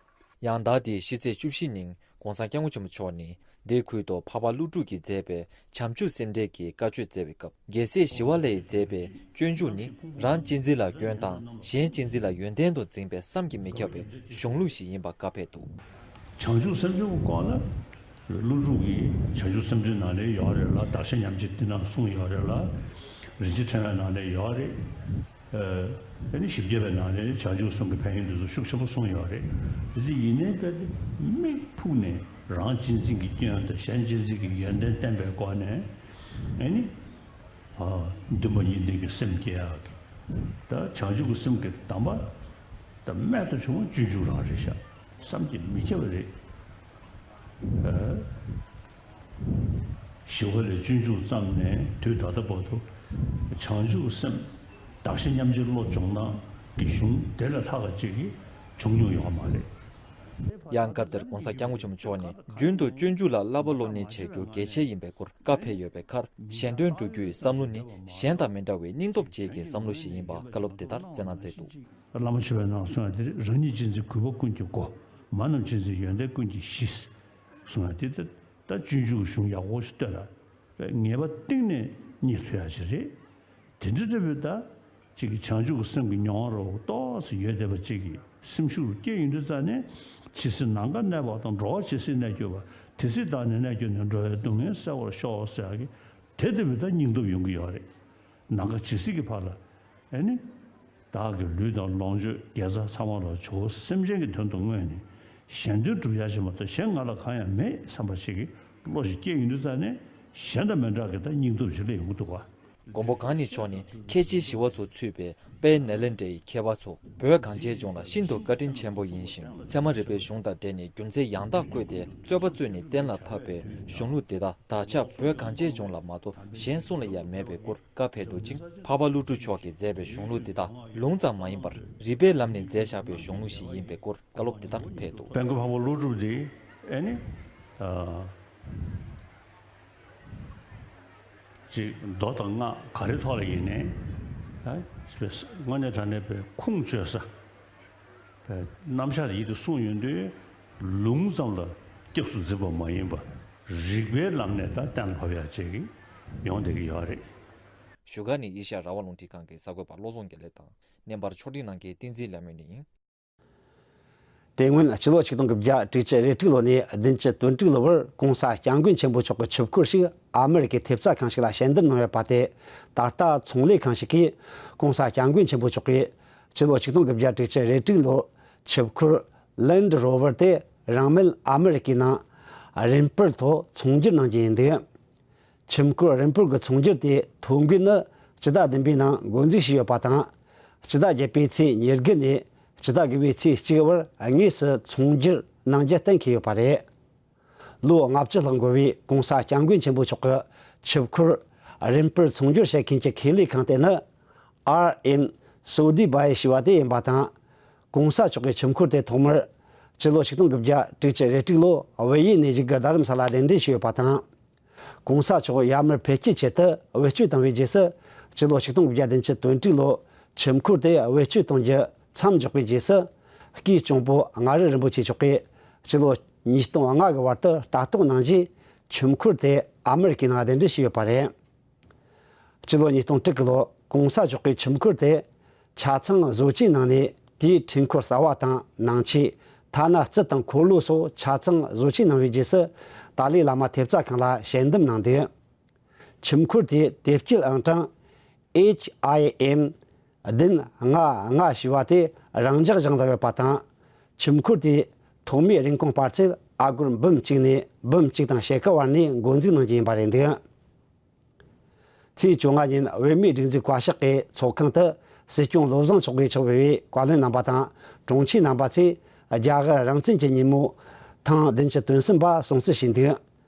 ཡང་ཟླ་འདིའི་ཕྱི་ཚེས་བཅུ་བཞི་ཉིན་༸གོང་ས་༸སྐྱབས་མགོན་ཆེན་པོ་མཆོག་ནས་འདི་ཁུལ་དུ་འཕགས་པ་ཀླུ་སྒྲུབ་ཀྱིས་མཛད་པའི་བྱམས་ཆུ་སེམས་འགྲེལ་གྱི་བཀའ་ཆོས་སྩལ་བའི་སྐབས། རྒྱལ་སྲས་ཞི་བ་ལྷས་མཛད་པའི་སྤྱོད་འཇུག་ནི་རང་གཅེས་འཛིན་ལ་སྐྱོན་དང་གཞན་གཅེས་འཛིན་ལ་ཡོན་ཏན་དུ་འཛིན་པའི་བསམ་གྱིས་མི་ཁྱབ་པའི་གཞུང་ལུགས་ཤིག་ཡིན་པ་བཀའ་ཕེབས་འདུག་བྱང་ཆུབ་སེམས་སྦྱོང་གི་སྐོར་ལ་ཀླུ་སྒྲུབ་ཀྱིས་བྱང་ཆུབ་སེམས་འགྲེལ་ནང་ལ་ཡོད་རེད་ལ། གདགས་གཞི་ཉམས་བྱེད་འདི་ནང་གསུངས་ཡོད་རེད་ལ། རིན་ཆེན་ཕྲེང་བའི་ནང་ལ་ཡོད་རེད། ཨ་ནི་བཞི་བརྒྱ་པའི་ནང་ནས་བྱང་ཆུབ་སེམས་ཀྱི་ཕན་ཡོན་དེ་ཚོ་ཤུགས་ཆེན་པོ་གསུངས་ཡོད་རེད། དེ་ཚོ་ཡིན་ནའི་དཔེ་དེ་མིག་ཕུག་ནས་རང་གཅེས་འཛིན་གྱི་སྐྱོན་དང་གཞན་གཅེས་འཛིན་གྱི་ཡོན་ཏན་བསྟན་པའི་སྒོ་ནས་ཨ་ནི་ཨ་འདུན་པ་གཉིས་ལྡན་གྱི་སེམས་སྐྱེ་ཡག་གི་ད་བྱང་ཆུབ་ཀྱི་སེམས་ཀྱི་གདམས་པ་ད་རྨད་དུ་བྱུང་བ་སྤྱོད་འཇུག་རང་རེད་ཤག་བསམ་གྱིས་མི་ཁྱབ་པ་རེད། ཞི་བ་ལྷས་སྤྱོད་འཇུག་བརྩམས་ནས་དུས་ད་ལྟ་བར་དུ་བྱང་ཆུབ་སེམས་གདགས་གཞི་མཉམ་བརྗེའི་བློ་སྦྱོང་སྟངས་ཀྱི་གཞུང་དེ་ལས་ལྷག་པ་ཅིག་གི་བྱུང་མྱོང་ཡོད་མ་རེད། ཡང་སྐབས་དེར་༸གོང་ས་༸སྐྱབས་མགོན་ཆེན་པོ་མཆོག་ནས་རྒྱུན་དུ་སྤྱོད་འཇུག་ལ་བསླབ་པ་སློབ་གཉེར་བྱ་རྒྱུ་གལ་ཆེ་ཡིན་པའི་སྐོར་བཀའ་ཕེབས་ཡོད་པའི་ཁར་གཞན་དོན་སྒྲུབ་རྒྱུའི་བསམ་བློ་ནི་གཞན་དང་མི་འདྲ་བའི་སྙིང་སྟོབས་བཅས་ཀྱི་བསམ་བློ་ཞིག་ཡིན་པ་བཀའ་སློབ་དེ་ལྟར་སྩལ་གནང་མཛད་འདུག་བླ་མ་མཆོད་པའི་ནང་གསུངས་ཡ་དེ་རེད། རང་ཉིད་གཅེས་འཛིན་གུས་པ་ཀུན་གྱི་སྒོ། མ་རྣམས་གཅེས་འཛིན་ཡོན་ཏན་ཀུན་གྱི་གཞི། གསུངས་ཡ་དེ་ལྟར་ད་སྤྱོད་འཇུག་གི་གཞུང་ཡག་པོ་ཞིག་ལྟོས་དང་། ངེས་པ་གཏིང་ནས་རྙེད་ཐུབ་ཡ་ཞིག་རེད། དེ་འདྲ་འདྲ་བོའི་ད་ཅིག་གི་བྱང་ཆུབ་ཀྱི་སེམས་ཀྱི་མྱོང་བ་རོ་ཏོག་ཙམ་ཡོད་བསྡད་པ་ཅིག་གི་སེམས་ཤུགས་སྐྱེ་ཡོང་དུས་ཙང་ནས་ཇི་སྲིད་ནམ་མཁའ་གནས་པ་དང་། འགྲོ་བ་ཇི་སྲིད་གནས་གྱུར་པ། དེ་སྲིད་བདག་ནི་གནས་གྱུར་ནས། འགྲོ་བའི་སྡུག་བསྔལ་སེལ་བར་ཤོག་ཟེར་ཡ་གི་དེ་ལྟ་བུའི་ད་སྙིང་སྟོབས་ཡོང་གི་ཡོད་རེད། ནམ་མཁའ་ཇི་སྲིད་ཀྱི་བར་ལ་ཨེ་ནི། བདག་གི་ལུས་དང་ལོངས་སྤྱོད་དགེ་རྩ་ཚང་མ་ལ་ཇོ་བོ་སེམས་ཅན་གྱི་དོན་དུ་བསྔོས་ནས་གཞན་དོན་སྒྲུབ་ཡ་ཞིག་མ་གཏོགས་གཞན་ང་ལ་གང་ཡང་མེད་བསམ་པ་ཞིག་གི་བློ་ཞིག་སྐྱེ་ཡོང་དུས་ཙང་ནས་གཞན་དང་མི་འདྲ་གི་ད་སྙིང་སྟོབས་ཞིག་སླེབས་ཡོང་གི་འདུག་ག་མགོན་པོ་གང་ཉིད་མཆོག་ནས་མཁས་ཆེན་ཞི་བ་འཚོ་ཚུད་པའི་དཔལ་ནཱ་ལེནྡྲའི་མཁས་པ་ཚོ་བོད་གངས་ཅན་ལྗོངས་ལ་ཤིན་ཏུ་བཀའ་དྲིན་ཆེན་པོ་ཡིན་ཞིང་། ཚད་མ་རིག་པའི་གཞུང་དང་འབྲེལ་ནས་རྒྱུ་མཚན་ཡང་དག་བཀོད་དེ་རྩོད་པ་རྩོད་ནས་གཏན་ལ་ཕབ་པའི་གཞུང་ལུགས་དེ་དག་དག་ཆ་བོད་གངས་ཅན་ལྗོངས་ལ་མ་གཏོགས་གཞན་སུ་ལ་ཡང་མེད་པའི་སྐོར་བཀའ་ཕེབས་འདུག་ཅིང་། འཕགས་པ་ཀླུ་སྒྲུབ་མཆོག་གིས་མཛད་པའི་གཞུང་ལུགས་འདི་དག་ལུང་ཙམ་མ་ཡིན་པར་རིགས་པའི་ལམ་ནས་མཛད་བཞག་པའི་གཞུང་ལུགས་ཤིག་ཡིན་པའི་སྐོར་བཀའ་སློབ་འདི་ལྟར་ཕེབས་འདུག་དཔལ་མགོན་འཕགས་པ་ཀླུ་སྒྲུབ་འདི་ཨེ་ནི་ཨ་ཅིག་མདོ་དང་སྔགས་ག་རེ་ཐོག་ལ་ཡིན་ནའི་ཨ་དངོས་གནས་དྲང་གནས་པའི་ཁུངས་བཅོལ་ས། རྣམ་གཞག་ཡིད་དུ་གསུངས་ཡོང་དུས་ལུང་ཙམ་ལ་སྐྱབས་སུ་འཛིན་པ་མ་ཡིན་པ་རིགས་པའི་ལམ་ནས་ད་གཏན་ལ་ཕབ་ཡག་ཅིག་ཡོང་བསྡད་ཀྱི་ཡོད་རེད། བཞུགས་སྒར་ནས་ཨེ་ཤ་ཡ་རང་དབང་རླུང་འཕྲིན་ཁང་གི་གསར་འགོད་པ་བློ་བཟང་དགེ་ལེགས་དང་། བརྙན་པར་ཕྱོགས་སྒྲིག་གནང་མཁན་བསྟན་འཛིན་ལྷ་མོ་ནས་ཡིན། དེ་སྔོན་སྤྱི་ལོ་ཆིག་སྟོང་དགུ་བརྒྱ་དྲུག་ཅུ་རེ་དྲུག་ལོ་ནས་བདུན་ཅུ་དོན་དྲུག་ལོ་བར་༸གོང་ས་༸སྐྱབས་མགོན་ཆེན་པོ་མཆོག་གི་ཆིབས་འཁོར་ཞིག་ཨ་མེ་རི་ཀའི་ཐེབས་རྩ་ཁང་ཞིག་ལ་ཞལ་འདེབས་གནང་ཡོད་པ་དེ། ད་ལྟ་ཚོང་ལས་ཁང་ཞིག་གིས་༸གོང་ས་༸སྐྱབས་མགོན་ཆེན་པོ་མཆོག་གིས་སྤྱི་ལོ་ཆིག་སྟོང་དགུ་བརྒྱ་དྲུག་ཅུ་རེ་དྲུག་ལོར་ཆིབས་འཁོར་Land Rover་དེ་རང་མོས་ཨ་མེ་རི་ཀའི་ནང་རིམ་སྤར་ཐོག་ཚོང་སྒྱུར་གནང་རྒྱུ་ཡིན་འདུག་ཆིབས་འཁོར་རིམ་སྤོར་གྱི་ཚོང་སྒྱུར་དེ་ཐོ་འགོད་ནི་སྤྱི་ཟླ་བདུན་པའི་ནང་འགོ་འཛུགས་བྱས་ཡོད་པ་དང་། སྤྱི་ཟླ་བརྒྱད་པའི་ཚེས་ཉེར་དགུ་ནས་སྤྱི་ཟླ་དགུ་པའི་ཚེས་གཅིག་བར་དངོས་སུ་ཚོང་སྒྱུར་གནང་རྒྱུ་གཏན་འཁེལ་ཡོད་པ་རེད། ལོ་ལྔ་བཅུ་ལྷག་འགོར་བའི་༸གོང་ས་༸སྐྱབས་མགོན་ཆེན་པོ་མཆོག་གི་ཆིབས་འཁོར་རིམ་སྤོར་ཚོང་སྒྱུར་བྱེད་མཁན་གྱི་ཁེ་ལས་ཁང་དེ་ནི་ཨར་ཨེན་སོ་དི་བྷའི་ཞེས་པ་དེ་ཡིན་པ་དང་། ༸གོང་ས་མཆོག་གི་ཆིབས་འཁོར་དེ་ཐོག་མར་སྤྱི་ལོ་ཆིག་སྟོང་དགུ་བརྒྱ་དྲུག་ཅུ་རེ་དྲུག་ལོ་བལ་ཡུལ་ནས་བཞུགས་སྒར་རྡ་རམ་ས་ལ་གདན་འདྲེན་བྱས་ཡོད་པ་དང་། ༸གོང་ས་མཆོག་ཡར་མར་ཕེབས་སྐྱེལ་ཆེད་དུ་བེད་སྤྱོད་བཏང་བའི་རྗེས་སུ་སྤྱི་ལོ་ཆིག་སྟོང་དགུ་བརྒྱ་བདུན་ཅུ་དོན་དྲུག་ལོ་ཆིབས་འཁོར་དེ་བེད་སྤྱོད་གཏོང་རྒྱུ་ མཚམས་འཇོག་པའི་རྗེས་སུ། སྐུའི་གཅུང་པོ་མངའ་རིས་རིན་པོ་ཆེ་མཆོག་གིས་ཕྱི་ལོ་ཉིས་སྟོང་ལྔ་གི་བར་དུ་ལྟ་རྟོག་གནང་རྗེས། ཁྱིམ་འཁོར་དེ་ཨ་མི་རི་ཀའི་ནང་གདན་འདྲེན་བྱས་ཡོད་པ་རེད། སྤྱི་ལོ་ཉིས་སྟོང་དྲུག་གི་ལོ་གོང་ས་མཆོག་གི་ཁྱིམ་འཁོར་དེ་ཆ་ཚང་བཟོ་བཅོས་གནང་ནས། དེའི་འཕྲུལ་འཁོར་གསར་བ་དང་ནང་ཆས། ཐ་ན་རྩི་དང་འཁོར་ལོ་སོགས་ཆ་ཚང་བཟོ་བཅོས་གནང་བའི་རྗེས་སུ། ཏཱ་ལའི་བླ་མ་ཐེབས་རྩ་ཁང་ལ་ཞལ་འདེམས་གནང་འདུག་ཁྱིམ་འཁོར་དེའི་དེབ་སྐྱེལ་ཨང་གྲངས་H I M བདུན་ལྔ་ལྔ་ཞེས་པ་དེ་རང་འཇགས་བཞེངས་བསྡད་ཡོད་པ་དང་། ཁྱིམ་འཁོར་དེའི་ཐོག་མའི་རིན་གོང་སྤར་ཚད་ཨ་སྒོར་འབུམ་གཅིག་ནས་འབུམ་གཅིག་དང་ཕྱེད་ཀ་བར་ནས་འགོ་འཛུགས་གནང་རྒྱུ་ཡིན་པ་རེད་འདུག་ཚེས་བཅོ་ལྔ་ཉིན་བོད་མིའི་སྒྲིག་འཛུགས་བཀའ་ཤག་གི་ཚོགས་ཁང་དུ། སྲིད་སྐྱོང་བློ་བཟང་མཆོག་གིས་ཕྱག་ཕེབས་པའི་བཀའ་བློན་རྣམ་པ་དང་། དྲུང་ཆེ་རྣམ་པ་ཚོས་རྒྱ་གར་རང་བཙན་གྱི་ཉིན་མོ་ཐེངས་བདུན་ཅུ་དོན་གསུམ་པ་སྲུང་བརྩི་བྱས་འདུག་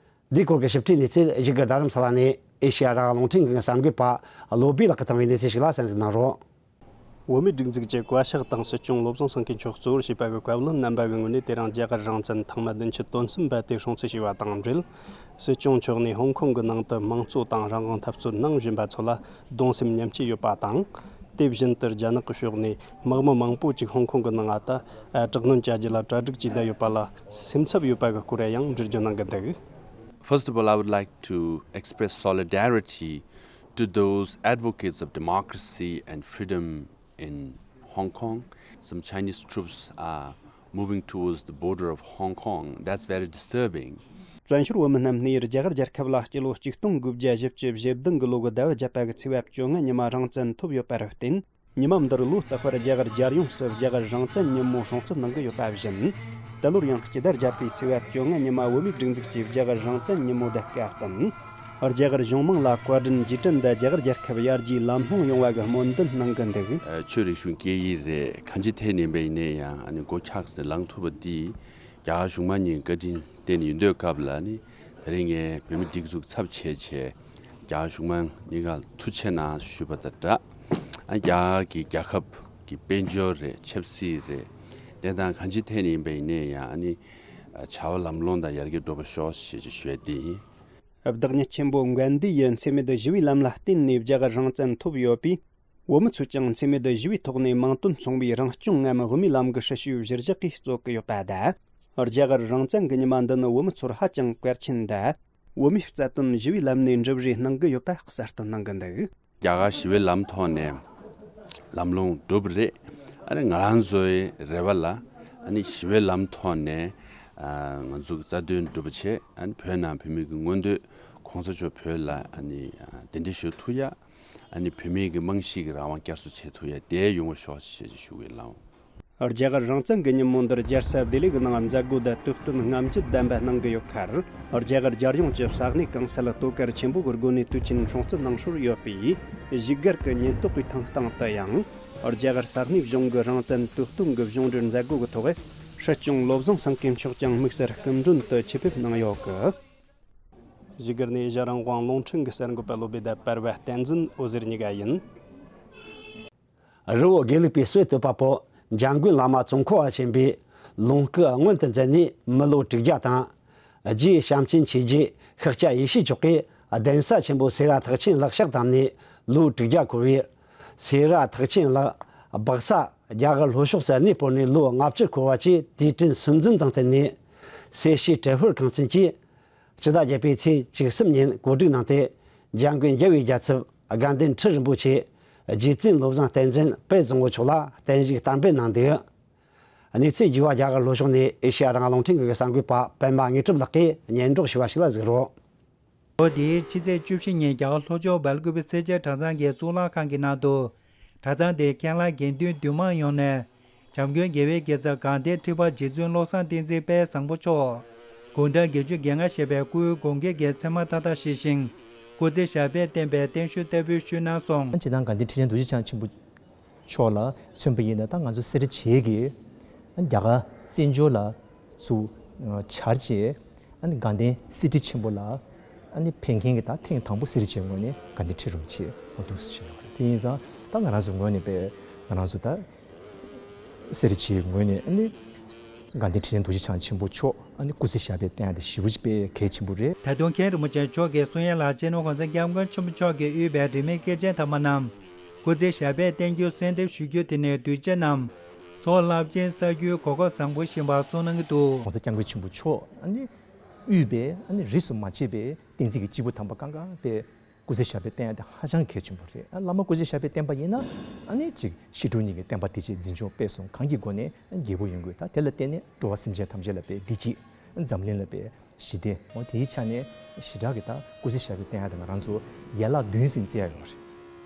འདིའི་སྐོར་གྱི་ཞིབ་ཕྲའི་གནས་ཚུལ་བཞུགས་སྒར་རྡ་རམ་ས་ལ་ནས་ཨེ་ཤེ་ཡ་རང་དབང་རླུང་འཕྲིན་ཁང་གི་གསར་འགོད་པ་བློ་བྷེ་ལགས་ཀྱིས་བཏང་བའི་གནས་ཚུལ་ཞིག་ལ་གསན་གཟིགས་གནང་རོགས། བོད་མིའི་སྒྲིག་འཛུགས་ཀྱི་བཀའ་ཤག་དང་སྲིད་སྐྱོང་བློ་བཟང་སེང་གེ་མཆོག་གཙོ་བོར་བྱས་པ་གི་བཀའ་བློན་རྣམ་པ་གི་ངོས་ནས། དེ་རིང་རྒྱ་གར་རང་བཙན་ཐེངས་མ་བདུན་ཅུ་དོན་གསུམ་པ་དེ་སྲུང་བརྩི་བྱས་པ་དང་འབྲེལ། སྲིད་སྐྱོང་མཆོག་ནས་ཧོང་ཀོང་གི་ནང་དུ་དམངས་གཙོ་དང་རང་དབང་འཐབ་རྩོད་གནང་བཞིན་པ་ཚོ་ལ་གདུང་སེམས་མཉམ་སྐྱེད་ཡོད་པ་དང་། དེ་བཞིན་དུ་རྒྱ་ནག་གི་ཕྱོགས་ནས་དམག་མི་མང་པོ་ཅིག་ཧོང་ཀོང་གི་ནང་ང་ད་དྲག་གནོན་བྱ་རྒྱུ་ལ་གྲ་སྒྲིག་བྱས་བསྡད་ཡོད་པ་ལ་སེམས་འཚབ་ཡོད་པ་གི་སྐོར་ཡང་འགྲེལ་བརྗོད་གནང་གི་འདུག First of all, I would like to express solidarity to those advocates of democracy and freedom in Hong Kong. Some Chinese troops are moving towards the border of Hong Kong. That's very disturbing. བཙན་བྱོལ་བོད་མི་རྣམས་ནས་རྒྱ་གར་རྒྱལ་ཁབ་ལ་སྤྱི་ལོ་ཆིག་སྟོང་དགུ་བརྒྱ་བཞི་བཅུ་ཞེ་བདུན་གི་ལོ་གི་ཟླ་བ་བརྒྱད་པ་གི་ཚེས་པ་བཅོ་ལྔ་ཉི་མ་རང་བཙན་ཐོབ་ཡོད་པར་བརྟེན། ཉི་མ་འདིར་ལོ་རྟག་པར་རྒྱ་གར་རྒྱལ་ཡོངས་སུ་རྒྱ་གར་རང་བཙན་ཉིན་མོ་སྲུང་བརྩི་གནང་གི་ཡོད་པ་བཞིན། ད་ལོར་ཡང་སྤྱི་ཟླ་བརྒྱད་པའི་ཚེས་པ་བཅོ་ལྔ་ཉི་མ་བོད་མིའི་སྒྲིག་འཛུགས་ཀྱིས་རྒྱ་གར་རང་བཙན་ཉིན་མོ་དེ་སྐབས་དང་། རྒྱ་གར་གཞུང་མང་ལ་བཀའ་དྲིན་རྗེས་དྲན་དང་རྒྱ་གར་རྒྱལ་ཁབ་ཡར་རྒྱས་ལམ་ལྷོང་ཡོང་བ་གི་སྨོན་འདུན་གནང་གི་འདུག་ཆོས་རིག་གཞུང་སྐད་ཡིག་རེད། གང་ཅི་ཐད་ནས་ཡིན་པ་ཡིན་ནའི་ཡང་ཨ་ནི་མགོ་འཁྱགས་སེ་ལངས་ཐུབ་པ་འདི་རྒྱ་གར་གཞུང་མང་གཉིས་བཀའ་དྲིན་བསྟན་ཡིན་དུས་སྐབས་ལ་ནི། དེ་རིང་ངས་བོད་མི་སྒྲིག་འཛུགས་ཚབ་བྱས་བྱས་རྒྱ་གར་གཞུང་མང་གཉིས་ཀར་ཐུགས་རྗེ་ཆེ་གནང་ཞུས་པ་དང་སྦྲགས། ཨ་རྒྱ་གར་གྱི་རྒྱལ་ཁབ་ཀྱི་དཔལ་འབྱོར་རེད། ཆབ་སྲིད་རེད། དེ་དང་གང་ཅི་ཐད་ནས་ཡིན་པ་ཡིན་ནའི་ཡང་ཨ་ནི་བྱ་བ་ལམ་ལྷོང་དང་ཡར་རྒྱས་འགྲོ་བ་ཤོག་ཅེས་ཞུ་ཡས་དེ་ཡིན། བདག་ཉིད་ཆེན་པོ་གྷན་དྷི་ཡི་འཚེ་མེད་ཞི་བའི་ལམ་ལ་བརྟེན་ནས་རྒྱ་གར་རང་བཙན་ཐོབ་ཡོད་པས། བོད་མི་ཚོས་ཀྱང་འཚེ་མེད་ཞི་བའི་ཐོག་ནས་མིང་དོན་མཚུངས་པའི་རང་སྐྱོང་ངམ་དབུ་མའི་ལམ་གྱི་སྲི་ཞུའི་གཞིར་བཞག་གིས་རྩོད་ཀྱི་ཡོད་པ་དང་། རྒྱ་གར་རང་བཙན་གྱི་ཉི་མ་འདི་ནི་བོད་མི་ཚོར་ཧ་ཅང་གལ་ཆེན་དང་། བོད་མིའི་རྩ་དོན་ཞི་བའི་ལམ་ནས་འགྲུབ་རེས་གནང་གི་ཡོད་པ་གསལ་སྟོན་གནང་གི་འདུག་རྒྱ་གར་ཞི་བའི་ལམ་ཐོག་ནས་ལམ་ལྷོང་འགྲོ་གི་རེད། ཨ་ནི་ང་རང་ཚོའི་རེ་བ་ལ་ཨ་ནི་ཞི་བའི་ལམ་ཐོག་ནས་ཨ་ང་ཚོ་རྩ་དོན་འགྲུབ་པ་བྱས། ཨ་ནི་བོད་ནང་བོད་མི་གི་མངོན་འདོད་གོང་ས་མཆོག་བོད་ལ་ཨ་ནི་ཨ་གདན་འདྲེན་ཞུ་ཐུབ་ཡ། ཨ་ནི་བོད་མི་གི་རྨང་གཞི་གི་རང་དབང་བསྐྱར་གསོ་བྱེད་ཐུབ་ཡ་དེ་ཡོང་བ་ཤོག་ཅེས་ཞུ་གི་ཡིན་ལགས། རྒྱ་གར་རང་བཙན་གྱི་ཉིན་མོ་འདིར་རྒྱལ་ས་ལྡི་ལི་གི་ནང་མཛད་སྒོ་དང་དུས་སྟོན་རྔམ་བརྗིད་ལྡན་པ་གནང་གི་ཡོད་ཁར། རྒྱ་གར་རྒྱལ་ཡོངས་ཀྱི་ས་གནས་གང་སར་དོ་གལ་ཆེན་པོ་གི་སྒོ་ནས་དུས་ཆེན་སྲུང་བརྩི་གནང་སྲོལ་ཡོད་པས། བཞུགས་སྒར་གྱི་ཉེན་རྟོག་པའི་ཐང་སྟེང་དུ་ཡང་། རྒྱ་གར་ས་གནས་གཞུང་གི་རང་བཙན་དུས་སྟོན་གྱི་གཞུང་འབྲེལ་མཛད་སྒོ་གི་ཐོག་སྲིད་སྐྱོང་བློ་བཟང་སེང་གེ་མཆོག་ཀྱང་དམིགས་བསལ་སྐུ་མགྲོན་དུ་ཆེད་ཕེབས་གནང་ཡོད་གི། བཞུགས་སྒར་ནས་ཨེ་ཤ་རང་དབང་རླུང་འཕྲིན་གྱི་གསར་འགོད་པ་བློ་བྷེ་དང་པར་བ་བསྟན་འཛིན་འོད་ཟེར་གཉིས་ཀ་ཡིན། རི་བོ་དགེ་ལུགས་པའི་སྲོལ་གཏོད་པ་པོ་འཇམ་མགོན་བླ་མ་ཙོང་ཁ་པ་ཆེན་པོས་ལུང་སྐུ་སྔོན་དུ་འཛིན་ནས་མི་ལོ་དྲུག་བརྒྱ་དང་། རྗེ་བྱམས་ཆེན་ཆོས་རྗེ་ཤཱཀྱ་ཡེ་ཤེས་མཆོག་གིས་གདན་ས་ཆེན་པོ་སེ་ར་ཐེག་ཆེན་ལག་ཕྱག་བསྡམས་ནས་ལོ་དྲུག་བརྒྱ་འཁོར་བའི། སེ་ར་ཐེག་ཆེན་ལག་སྦག་ས་རྒྱ་གར་ལྷོ་ཕྱོགས་སུ་གནས་སྤོར་ནས་ལོ་ལྔ་བཅུ་འཁོར་བ་བཅས་དུས་དྲན་སྲུང་འཛིན་དང་བསྟུན་ནས། སེར་བྱེས་དྲིལ་ཕུར་ཁང་ཚན་གྱིས། སྤྱི་ཟླ་བརྒྱད་པའི་ཚེས་བཅུ་གསུམ་ཉིན་གོ་སྒྲིག་གནང་སྟེ། འཇམ་མགོན་རྒྱལ་བའི་རྒྱལ་ཚབ་དགའ་ལྡན་ཁྲི་རིན་པོ་ཆེ་རྗེ་བཙུན་བློ་བཟང་བསྟན་འཛིན་དཔལ་བཟང་པོ་མཆོག་ལ་བརྟན་བཞུགས་བསྟར་འབུལ་གནང་འདུག་གནས་ཚུལ་རྒྱས་པ་རྒྱ་གར་ལྷོ་ཕྱོགས་ནས་ཨེ་ཤེ་ཡ་རང་དབང་རླུང་འཕྲིན་ཁང་གི་གསར་འགོད་པ་པད་མ་དངོས་གྲུབ་ལགས་ཀྱིས་སྙན་སྒྲོན་ཞུས་པ་ཞིག་ལ་གཟིགས་རོགས། ལོ་འདིའི་ཕྱི་ཚེས་བཅུ་བཞི་ཉིན་རྒྱ་གར་ལྷོ་ཕྱོགས་སྦེལ་ཀོབ་སེར་སྐྱའི་གྲྭ་ཚང་གི་གཙུག་ལག་ཁང་གི་ནང་དུ། གྲྭ་ཚང་དེའི་མཁན་བླ་དགེ་འདུན་འདུས་མང་ཡོངས་ནས། འཇམ་མགོན་རྒྱལ་བའི་རྒྱལ་ཚབ་དགའ་ལྡན་ཁྲི་པ་རྗེ་བཙུན་བློ་བཟང་བསྟན་འཛིན་དཔལ་བཟང་པོ་མཆོག་དགུང་གྲངས་བརྒྱད་ཅུ་གྱ་ལྔ་བཞེས་པའི་སྐུའི་དགུང་འཁེལ་གྱི་མཚན་མ་ཏག་ཏག་བཞེས་ཤིང་། སྐུ་ཚེ་ཞབས་པད་བརྟན་པའི་བརྟན་བཞུགས་བསྟར་འབུལ་ཞུས་གནང་སོང་། སྤྱིར་བཏང་དགའ་ལྡན་ཁྲི་ཆེན་རྡོ་རྗེ་འཆང་ཆེན་པོ་མཆོག་ལ་མཚོན་པ་ཡིན་ན། ད་ང་ཚོ་སེ་ར་བྱེས་ཀྱི་རྒྱ་གར་བཙན་བྱོལ་ལ་ཚུར་བཅར་རྗེས། ཨ་ནི་དགའ་ལྡན་སེ་ར་ཁྲི་ཆེན་པོ་ལ་ཨ་ནི་ཕེབས་མཁན་གྱི་ད་ཐེངས་དང་པོ་སེ་ར་བྱེས་ངོས་ནས་དགའ་ལྡན་ཁྲི་རིན་པོ་ཆེ་འོ་འདུག་སེ་བྱས་ཡོད་རེད། དེ་ཡིན་ཙང་ད་ང་རང་ཚོའི་ངོས་ནས་པས་ང་རང་ཚོ་ད་སེ་ར་བྱེས་ངོས་ནས་ཨ་ནི་དགའ་ལྡན་ཁྲི་ཆེན་རྡོ་རྗེ་འཆང་ཆེན་པོ་མཆོག་ཨ་ནི་སྐུ་ཚེ་ཞབས་པད་བརྟན་ཡ་དེ་ཞེ་པོ་ཅིག་དཔེ་གལ་ཆེན་པོ་རེད། ད་དུང་མཁན་རིན་པོ་ཆེ་མཆོག་གིས་གསུང་ཡ་ལ། སྤྱི་ནོར་༸གོང་ས་༸སྐྱབས་མགོན་ཆེན་པོ་མཆོག་གིས་དབུས་པའི་རིས་མེད་སྐྱེས་ཆེན་དམ་པ་རྣམས་སྐུ་ཚེ་ཞབས་པད་བརྟན་རྒྱུར་གསོལ་འདེབས་ཞུ་རྒྱུ་དེ་ནི་གདུལ་བྱ་རྣམས་ ཚོགས་རླབས་ཆེན་གསར་འགྱུར་གོ་སྐབས་བཟང་པོ་བཞིན་པ་གསུངས་གནང་གི་འདུག། ༸གོང་ས་༸སྐྱབས་མགོན་ཆེན་པོ་མཆོག་ཨ་ནི་དབུས་པའི་ཨ་ནི་རིས་སུ་མ་ཆད་པའི་བསྟན་འཛིན་གྱི་སྐྱེས་བུ་དམ་པ་གང་ག་དེ་སྐུ་ཚེ་ཞབས་པད་བརྟན་ཡག་དེ་ཧ་ཅང་གལ་ཆེན་པོ་རེད། ཨ་བླ་མ་སྐུ་ཚེ་ཞབས་པད་བརྟན་པ་ཡིན་ན་ཨ་ནི་ཅིག་ཕྱི་དྲོ་ཉིད་ཀྱི་བསྟན་པ་དེ་ཆེད་འཛིན་སྐྱོང་སྤེལ་གསུམ་གང་གི་སྒོ་ནས་རྒྱལ་པོ་ཡོང་དགོས། ད་དེ་ལ་བརྟེན་ནས་འགྲོ་བ་སེམས་ཅན་ཐམས་ཅད་ལ་དཔེ་བདེ་སྐྱིད་འཛམ་གླིང་ལ་དཔེ་ཞི་བདེ། འོ་དེའི་ཆ་ནས་ཞེ་དྲག་གི་ད་སྐུ་ཚེ་ཞབས་པད་བརྟན་ཡག་དེ་ང་རང་ཚོ་ཡན་ལག་བདུན་ཟེར་བརྩི་ཡག་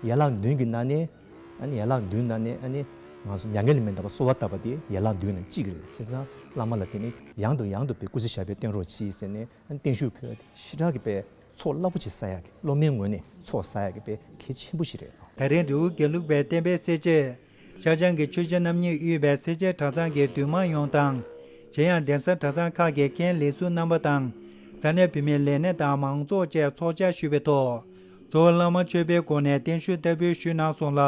ཡོད་རེད། ཡན་ལག་བདུན་གྱི་ནང་ནས་ཨ་ནི་ཡན་ལག་བདུན་ནང་ནས་ཨ་ནི་ང་ཚོ་མྱ་ངན་ལས་མི་འདའ་བར་གསོལ་བ་བཏབ་པ་དེ་ཡན་ལག་བདུན་ནང་གཅིག་རེད། བྱས་ཙང་བླ་མ་ལ་དེ་ནི་ཡང་དང་ཡང་དུ་དཔེ་སྐུ་ཚེ་ཞབས་པད་བརྟན་རོགས་གྱིས་ཟེར་ནས་ཨ་ནི་བརྟན་བཞུགས་ཕུལ་བ་དེ་ཞེ་དྲག་གི་དཔེ་ཚོགས་རླབས་པོ་ཆེ་བསགས་ཡག་གི་སློབ་མའི་ངོས་ནས་ཚོགས་བསགས་ཡག་གི་དཔེ་གལ་ཆེན་པོ་ཞིག་རེད། ད་རིང་རི་བོ་དགེ་ལུགས་པའི་བསྟན་པའི་གསལ་བྱེད་ཤར་བྱང་གི་ཆོས་རྗེ་རྣམ་གཉིས་དབུས་པའི་སེར་བྱེས་གྲྭ་ཚང་གི་འདུས་མང་ཡོངས་དང་། གཞན་ཡང་གདན་ས་གྲྭ་ཚང་ཁག་གི་རྒན་ལས་ཟུར་རྣམ་པ་དང་། ས་གནས་བུད་མེད་ལས་སྣེ་དང་མང་ཚོགས་བཅས་ཚོགས་བཅར་ཞུས་པའི་ཐོག་གཙོ་བོ་བླ་མ་མཆོད་པའི་སྒོ་ནས་བརྟན་བཞུགས་བསྟར་འབུལ་ཞུས་གནང་སོང་ལ།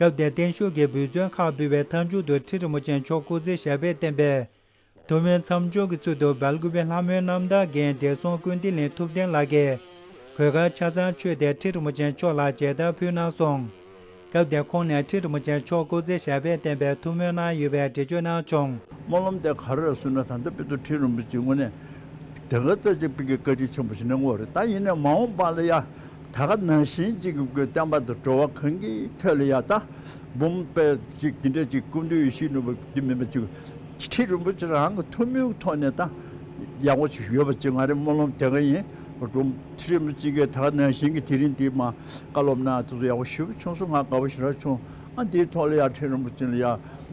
སྐབས་དེར་བརྟན་བཞུགས་ཀྱི་འབུལ་ཚན་ཁག་ཕུལ་བའི་མཐའ་མཇུག་ཏུ་ཁྲི་རིན་པོ་ཆེ་མཆོག་སྐུ་ཚེ་ཞབས་པད་བརྟན་པའི་ཐུགས་སྨོན་མཚམས་སྦྱོར་གྱི་ཚུལ་དུ་སྦེལ་ཀོབ་པའི་ལྷ་མོའི་རྣམ་ཐར་རྒན་བགྲེས་སོང་ཀུན་བདེ་གླིང་ཐུབ་བསྟན་ལགས་ཀྱིས་གོས་དཀར་ཆ་ཚང་མཆོད་དེ་ཁྲི་རིན་པོ་ཆེ་མཆོག་ལ་མཇལ་དར་ཕུལ་གནང་སོང་། སྐབས་དེར་ཁོང་ནས་ཁྲི་རིན་པོ་ཆེ་མཆོག་སྐུ་ཚེ་ཞབས་པད་བརྟན་པའི་ཐུགས་སྨོན་གནང་ཡོད་པའི་འགྲེལ་བརྗོད་གནང་བྱུང་། སྨོན་ལམ་དེ་ག་རེ་རེད་ཟེར་ན། ད་ལྟ་དཔེ་ཐུབ་ཁྲི་རིན་པོ་ཆེ་དངོས་གནས་དེ་ག་ཙམ་ཅིག་དཔེ་གི་བཀའ་དྲིན་ཆེན་པོ་ཞིག་གནང་གི་ཡོད་རེད། ད་ཡིན་ནའི་མ་འོངས་པ་ལ་ཡ་ད་ག་ནང་བཞིན་ཅིག་གི་བསྟན་པ་དང་འགྲོ་བ་གང་གི་ཐད་ལ་ཡ་ད་འབུམ་པའི་ཅིག་དེ་འདྲ་ཅིག་སྐུ་མདུན་ཡེ་ཤེས་ནོར་བུ་དེ་མིན་པ་ཅིག་ཁྲི་རིན་པོ་ཆེ་རང་གི་ཐུགས་སྨོན་ཐོག་ནས་ད་ཡག་པོ་ཅིག་ཡོད་པ་ཅིག་ང་རའི་སྨོན་ལམ་དེ་ག་ཡིན། ཁྲི་རིན་པོ་ཆེ་གིས་ད་ག་ནང་བཞིན་གྱི་དེ་རིང་འདི་མ་བཀའ་སློབ་གནང་དེ་ཚོ་ཡག་པོ་ཞེ་པོ་བྱུང་སོང་། ང་དགའ་པོ་ཞེ་དྲག་བྱུང་། ཨ་འདིའི་ཐོག་ལ་ཡ་ཁྲི་རིན་པོ་ཆེ་ལ་ཡ་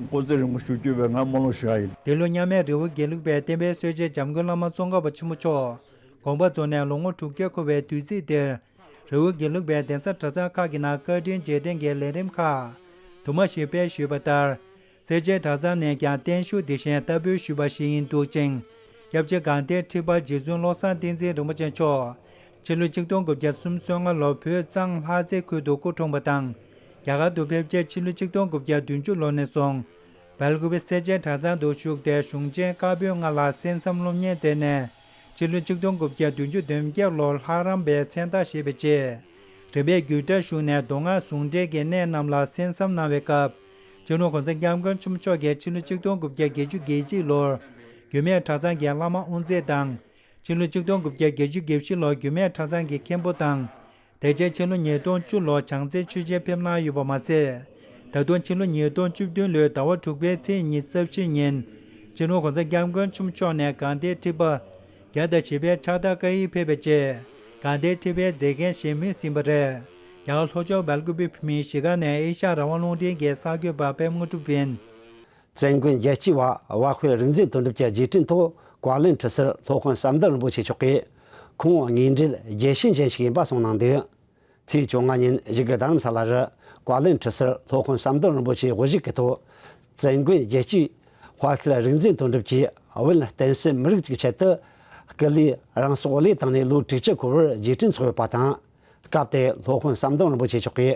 སྐུ་ཚེ་རིང་པོ་བཞུགས་རྒྱུ་བའི་ང་སྨོན་ལམ་ཞུ་ཡ་ཡིན། འདི་ལོ་མཉམ་མེད་རི་བོ་དགེ་ལུགས་པའི་བསྟན་པའི་སྲོལ་འབྱེད་འཇམ་མགོན་བླ་མ་ཙོང་ཁ་པ་ཆེན་པོ་མཆོག་དགོངས་པ་རྫོགས་ནས་ལོ་ངོ་དྲུག་བརྒྱ་འཁོར་བའི་དུས་ཚིགས་འདིར། རི་བོ་དགེ་ལུགས་པའི་གདན་ས་གྲྭ་ཚང་ཁག་གི་ནང་བཀའ་དྲིན་རྗེས་དྲན་གྱི་ལས་རིམ་ཁག་དུ་མ་ཞིག་སྤེལ་ཞུས་པ་ལྟར། སེར་བྱེས་གྲྭ་ཚང་ནས་ཀྱང་བརྟན་བཞུགས་འདི་བཞིན་བསྟར་འབུལ་ཞུས་པ་ཞིག་ཡིན་འདུག་ཅིང་། སྐྱབས་རྗེ་དགའ་ལྡན་ཁྲི་པ་རྗེ་བཙུན་བློ་བཟང་བསྟན་འཛིན་རིན་པོ་ཆེ་མཆོག་ཕྱི་ལོ་ཆིག་སྟོང་དགུ་བརྒྱ་སུམ་ཅུ་སོ་ལྔ་ལོར་བོད་གཙང་ལྷ་རྩེ་ཁུལ་དུ་སྐུ་འཁྲུངས་པ་དང་། རྒྱ་གར་དུ་ཕེབས་རྗེས་ཕྱི་ལོ་ཆིག་སྟོང་དགུ་བརྒྱ་བདུན་ཅུ་ལོ་ནས་བཟུང་། སྦེལ་ཀོབ་པའི་སེར་བྱེས་གྲྭ་ཚང་དུ་བཞུགས་ཏེ་གཞུང་ཆེན་བཀའ་པོད་ལྔ་ལ་གསན་བསམ་སློབ་གཉེར་མཛད་ནས། ཕྱི་ལོ་ཆིག་སྟོང་དགུ་བརྒྱ་བདུན་ཅུ་དོན་བརྒྱད་ལོར་ལྷ་རམས་པའི་མཚན་རྟགས་བཞེས་པའི་རྗེས། རིམ་པས་རྒྱུད་གྲྭར་ཞུགས་ནས་མདོ་སྔགས་ཟུང་འབྲེལ་གྱི་གནད་རྣམས་ལ་གསན་བསམ་གནང་བའི་སྐབས། སྤྱི་ནོར་༸གོང་ས་༸སྐྱབས་མགོན་ཆེན་པོ་མཆོག་གིས་ཕྱི་ལོ་ཆིག་སྟོང་དགུ་བརྒྱ་བརྒྱད་ཅུ་གྱ་གཅིག་ལོར་རྒྱུད་སྨད་གྲྭ་ཚང་གི་བླ་མ་དབུ་མཛད་དང་། ཕྱི་ལོ་ཆིག་སྟོང་དགུ་བརྒྱ་བརྒྱད་ཅུ་གྱ་བཞི་ལོར་རྒྱུད་སྨད་གྲྭ་ཚང་གི་མཁན་པོ་དང་། དེ་རྗེས་ཕྱི་ལོ་ཉིས་སྟོང་བཅུ་ལོར་བྱང་རྩེར་ཆོས་ཆེན་ཕེབས་གནང་ཡོད་པ་མ་ཟད། ད་དུང་ཕྱི་ལོ་ཉིས་སྟོང་བཅུ་བདུན་ལོའི་ཟླ་བ་དྲུག་པའི་ཚེས་ཉི་ཤུ་རྩ་བཞི་ཉིན། སྤྱི་ནོར་༸གོང་ས་༸སྐྱབས་མགོན་ཆེན་པོ་མཆོག་ནས་དགའ་ལྡན་ཁྲི་པ་བརྒྱ་དང་བཞི་པའི་ཕྱག་རྟགས་བཀའ་ཡིག་ཕེབས་པའི་རྗེས། དགའ་ལྡན་ཁྲི་པའི་མཛད་འགན་བཞེས་མུས་ཟིན་པ་རེད། རྒྱ་གར་ལྷོ་ཕྱོགས་སྦེལ་ཀོབ་བོད་མིའི་གཞིས་ཀ་ནས་ཨེ་ཤ་ཡ་རང་དབང་རླུང་འཕྲིན་གྱི་གསར་འགོད་པ་པད་མ་དངོས་གྲུབ་ཡིན། བཙན་མགོན་རྒྱལ་གཅེས་པ་བཀའ་ཤོད་རིག་འཛིན་དོན་གྲུབ་ཀྱི་རྗེས་དྲན་ཐོག་བཀའ་བློན་ཁྲི་ཟུར་སློབ་དཔོན་ཟམ་གདོང་རིན་པོ་ཆེ་མཆོག་གིས་ཁོང་དངོས་འབྲེལ་རྒྱལ་ཞེན་ཅན་ཞིག་ཡིན་པ་གསུངས་གནང་འདུག། ཚེས་བཅོ་ལྔ་ཉིན་བཞུགས་སྒར་རྡ་རམ་ས་ལ་རུ་བཀའ་བློན་ཁྲི་ཟུར་སློབ་དཔོན་ཟམ་གདོང་རིན་པོ་ཆེའི་དབུ་བཞུགས་ཀྱི་ཐོག་བཙན་མགོན་རྒྱལ་གཅེས་བཀའ་ཤོད་རིག་འཛིན་དོན་གྲུབ་ཀྱིས་བོད་བསྟན་སྲིད་མི་རིགས་ཀྱི་ཆེད་དུ་སྐུ་ལུས་རང་སྲོག་བློས་བཏང་ནས་ལོ་དྲུག་ཅུ་འཁོར་བར་རྗེས་དྲན་འཚོགས་ཡོད་པ་དང་། སྐབས་དེར་སློབ་དཔོན་ཟམ་གདོང་རིན་པོ་ཆེ་མཆོག་གིས་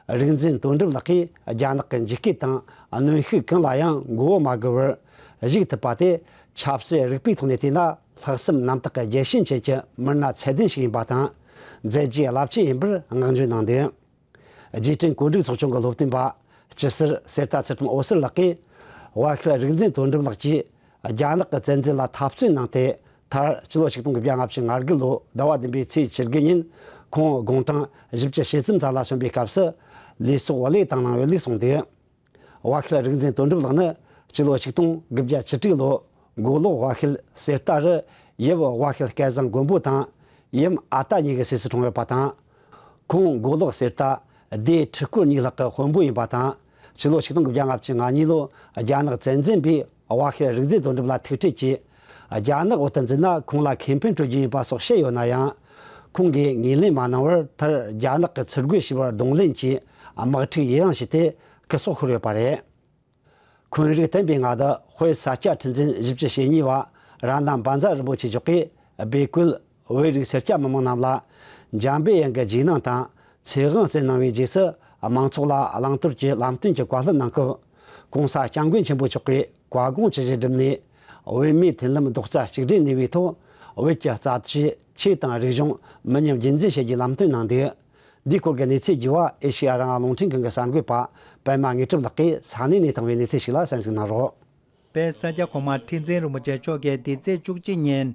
རིག་འཛིན་དོན་གྲུབ་ལགས་ཀྱིས་རྒྱ་ནག་གི་འཇིགས་སྐུལ་དང་གནོན་ཤུགས་གང་ལ་ཡང་མགོ་བོ་མ་སྒུར་བར་བཞུགས་ཐུབ་པ་དེ་ཆབ་སྲིད་རིག་པའི་ཐོག་ནས་བལྟས་ན། ལྷག་བསམ་རྣམ་དག་གི་རྒྱལ་ཞེན་ཅན་གྱི་མི་སྣ་ཚད་ལྡན་ཞིག་ཡིན་པ་དང་། མཛད་རྗེས་རླབས་ཆེན་ཡིན་པར་བསྔགས་བརྗོད་གནང་འདུག། རྗེས་དྲན་གོ་སྒྲིག་ཚོགས་ཆུང་གི་སློབ་སྟོན་པ་སྤྱི་ཟུར་གསེར་རྟ་ཚུལ་ཁྲིམས་འོད་ཟེར་ལགས་ཀྱིས། བཀའ་ཤོད་རིག་འཛིན་དོན་གྲུབ་ལགས་ཀྱིས་རྒྱ་ནག་གི་བཙན་འཛུལ་ལ་འཐབ་རྩོད་གནང་སྟེ། མཐར་སྤྱི་ལོ་ཆིག་སྟོང་དགུ་བརྒྱ་ལྔ་བཅུ་ང་དགུ་ལོའི་ཟླ་བ་བདུན་པའི་ཚེས་བཅུ་དགུ་ཉིན་ཁོང་དགུང་གྲངས་བཞི་བཅུ་ཞེ་གསུམ་ཙམ་ལ་སོན་པའི་སྐབས་སུ་ལུས་སྲོག་བློས་བཏང་གནང་ཡོད་ལུགས་གསུངས་འདུག། བཀའ་ཤོད་རིག་འཛིན་དོན་གྲུབ་ལགས་ནི་སྤྱི་ལོ་ཆིག་སྟོང་དགུ་བརྒྱ་བཅུ་དྲུག་ལོ་མགོ་ལོག་བཀའ་ཤོད་གསེར་རྟ་རུ་ཡབ་བཀའ་ཤོད་སྐལ་བཟང་མགོན་པོ་དང་ཡུམ་ཨ་སྟག་གཉིས་ཀྱི་སྲས་སུ་འཁྲུངས་ཡོད་པ་དང་། ཁོང་མགོ་ལོག་གསེར་རྟ་སྡེ་ཁྲི་སྐོར་གཉིས་ལྷག་གི་དཔོན་པོ་ཡིན་པ་དང་། ཕྱི་ལོ་ཆིག་སྟོང་དགུ་བརྒྱ་ལྔ་བཅུ་ང་གཉིས་ལོ་རྒྱ་ནག་བཙན་འཛུལ་པས་བཀའ་ཤོད་རིག་འཛིན་དོན་གྲུབ་ལ་ཐུག་འཕྲད་ཀྱིས། རྒྱ་ནག་འོག་ཏུ་འཛུལ་ན་ཁོང་ལ་ཁེ་ཕན་སྤྲོད་རྒྱུ་ཡིན་པ་སོགས་བཤད་ཡོད་ན་ཡང་། ཁོང་གིས་ངོས་ལེན་མ་གནང་བར་མཐར་རྒྱ་ནག་གིས་ཚུར་རྒོལ་བྱས་པར་གདོང་ལེན་གྱིས་དམག་འཁྲུག་ཡུན་རིང་བྱས་ཏེ་སྐུ་སྲོག་ཤོར་ཡོད་པ་རེད། འཁོན་རིགས་བརྟན་པའི་མངའ་བདག་དཔལ་ས་སྐྱ་ཁྲི་འཛིན་བཞི་བཅུ་ཞེ་གཉིས་པ་རཏྣ་བཛྲ་རིན་པོ་ཆེ་མཆོག་གིས་སྦས་སྐུལ། བོད་རིགས་སེར་སྐྱ་མི་མང་རྣམས་ལ་འཇམ་པའི་དབྱངས་ཀྱི་རྗེས་གནང་དང་ཚེ་དབང་བསྩལ་གནང་བའི་རྗེས་སུ། མང་ཚོགས་ལ་བླང་དོར་གྱི་ལམ་སྟོན་གྱི་བཀའ་སློབ་གནང་སྐབས། ༸གོང་ས་༸སྐྱབས་མགོན་ཆེན་པོ་མཆོག་གིས་བཀའ་དགོངས་ཇི་བཞིན་བསྒྲུབས་ནས། བོད་མིའི་མཐུན་ལམ་རྡོག་རྩ་གཅིག་སྒྲིལ་གནས་པའི་ཐོག་བོད་ཀྱི་རྩ་ཆེའི་ཆོས་དང་རིག་གཞུང་མི་ཉམས་རྒྱུན་འཛིན་བྱེད་རྒྱུའི་ལམ་སྟོན་གནང་འདུག། འདིའི་སྐོར་གྱི་གནས་ཚུལ་རྒྱས་པ་ཨེ་ཤེ་ཡ་རང་དབང་རླུང་འཕྲིན་ཁང་གི་གསར་འགོད་པ་པད་མ་དངོས་གྲུབ་ལགས་ཀྱིས་ས་གནས་ནས་བཏང་བའི་གནས་ཚུལ་ཞིག་ལ་གསན་གཟིགས་གནང་རོགས། དཔལ་ས་སྐྱ་གོང་མ་ཁྲི་འཛིན་རིན་པོ་ཆེ་མཆོག་གིས་འདི་ཚེས་བཅུ་གཅིག་ཉིན།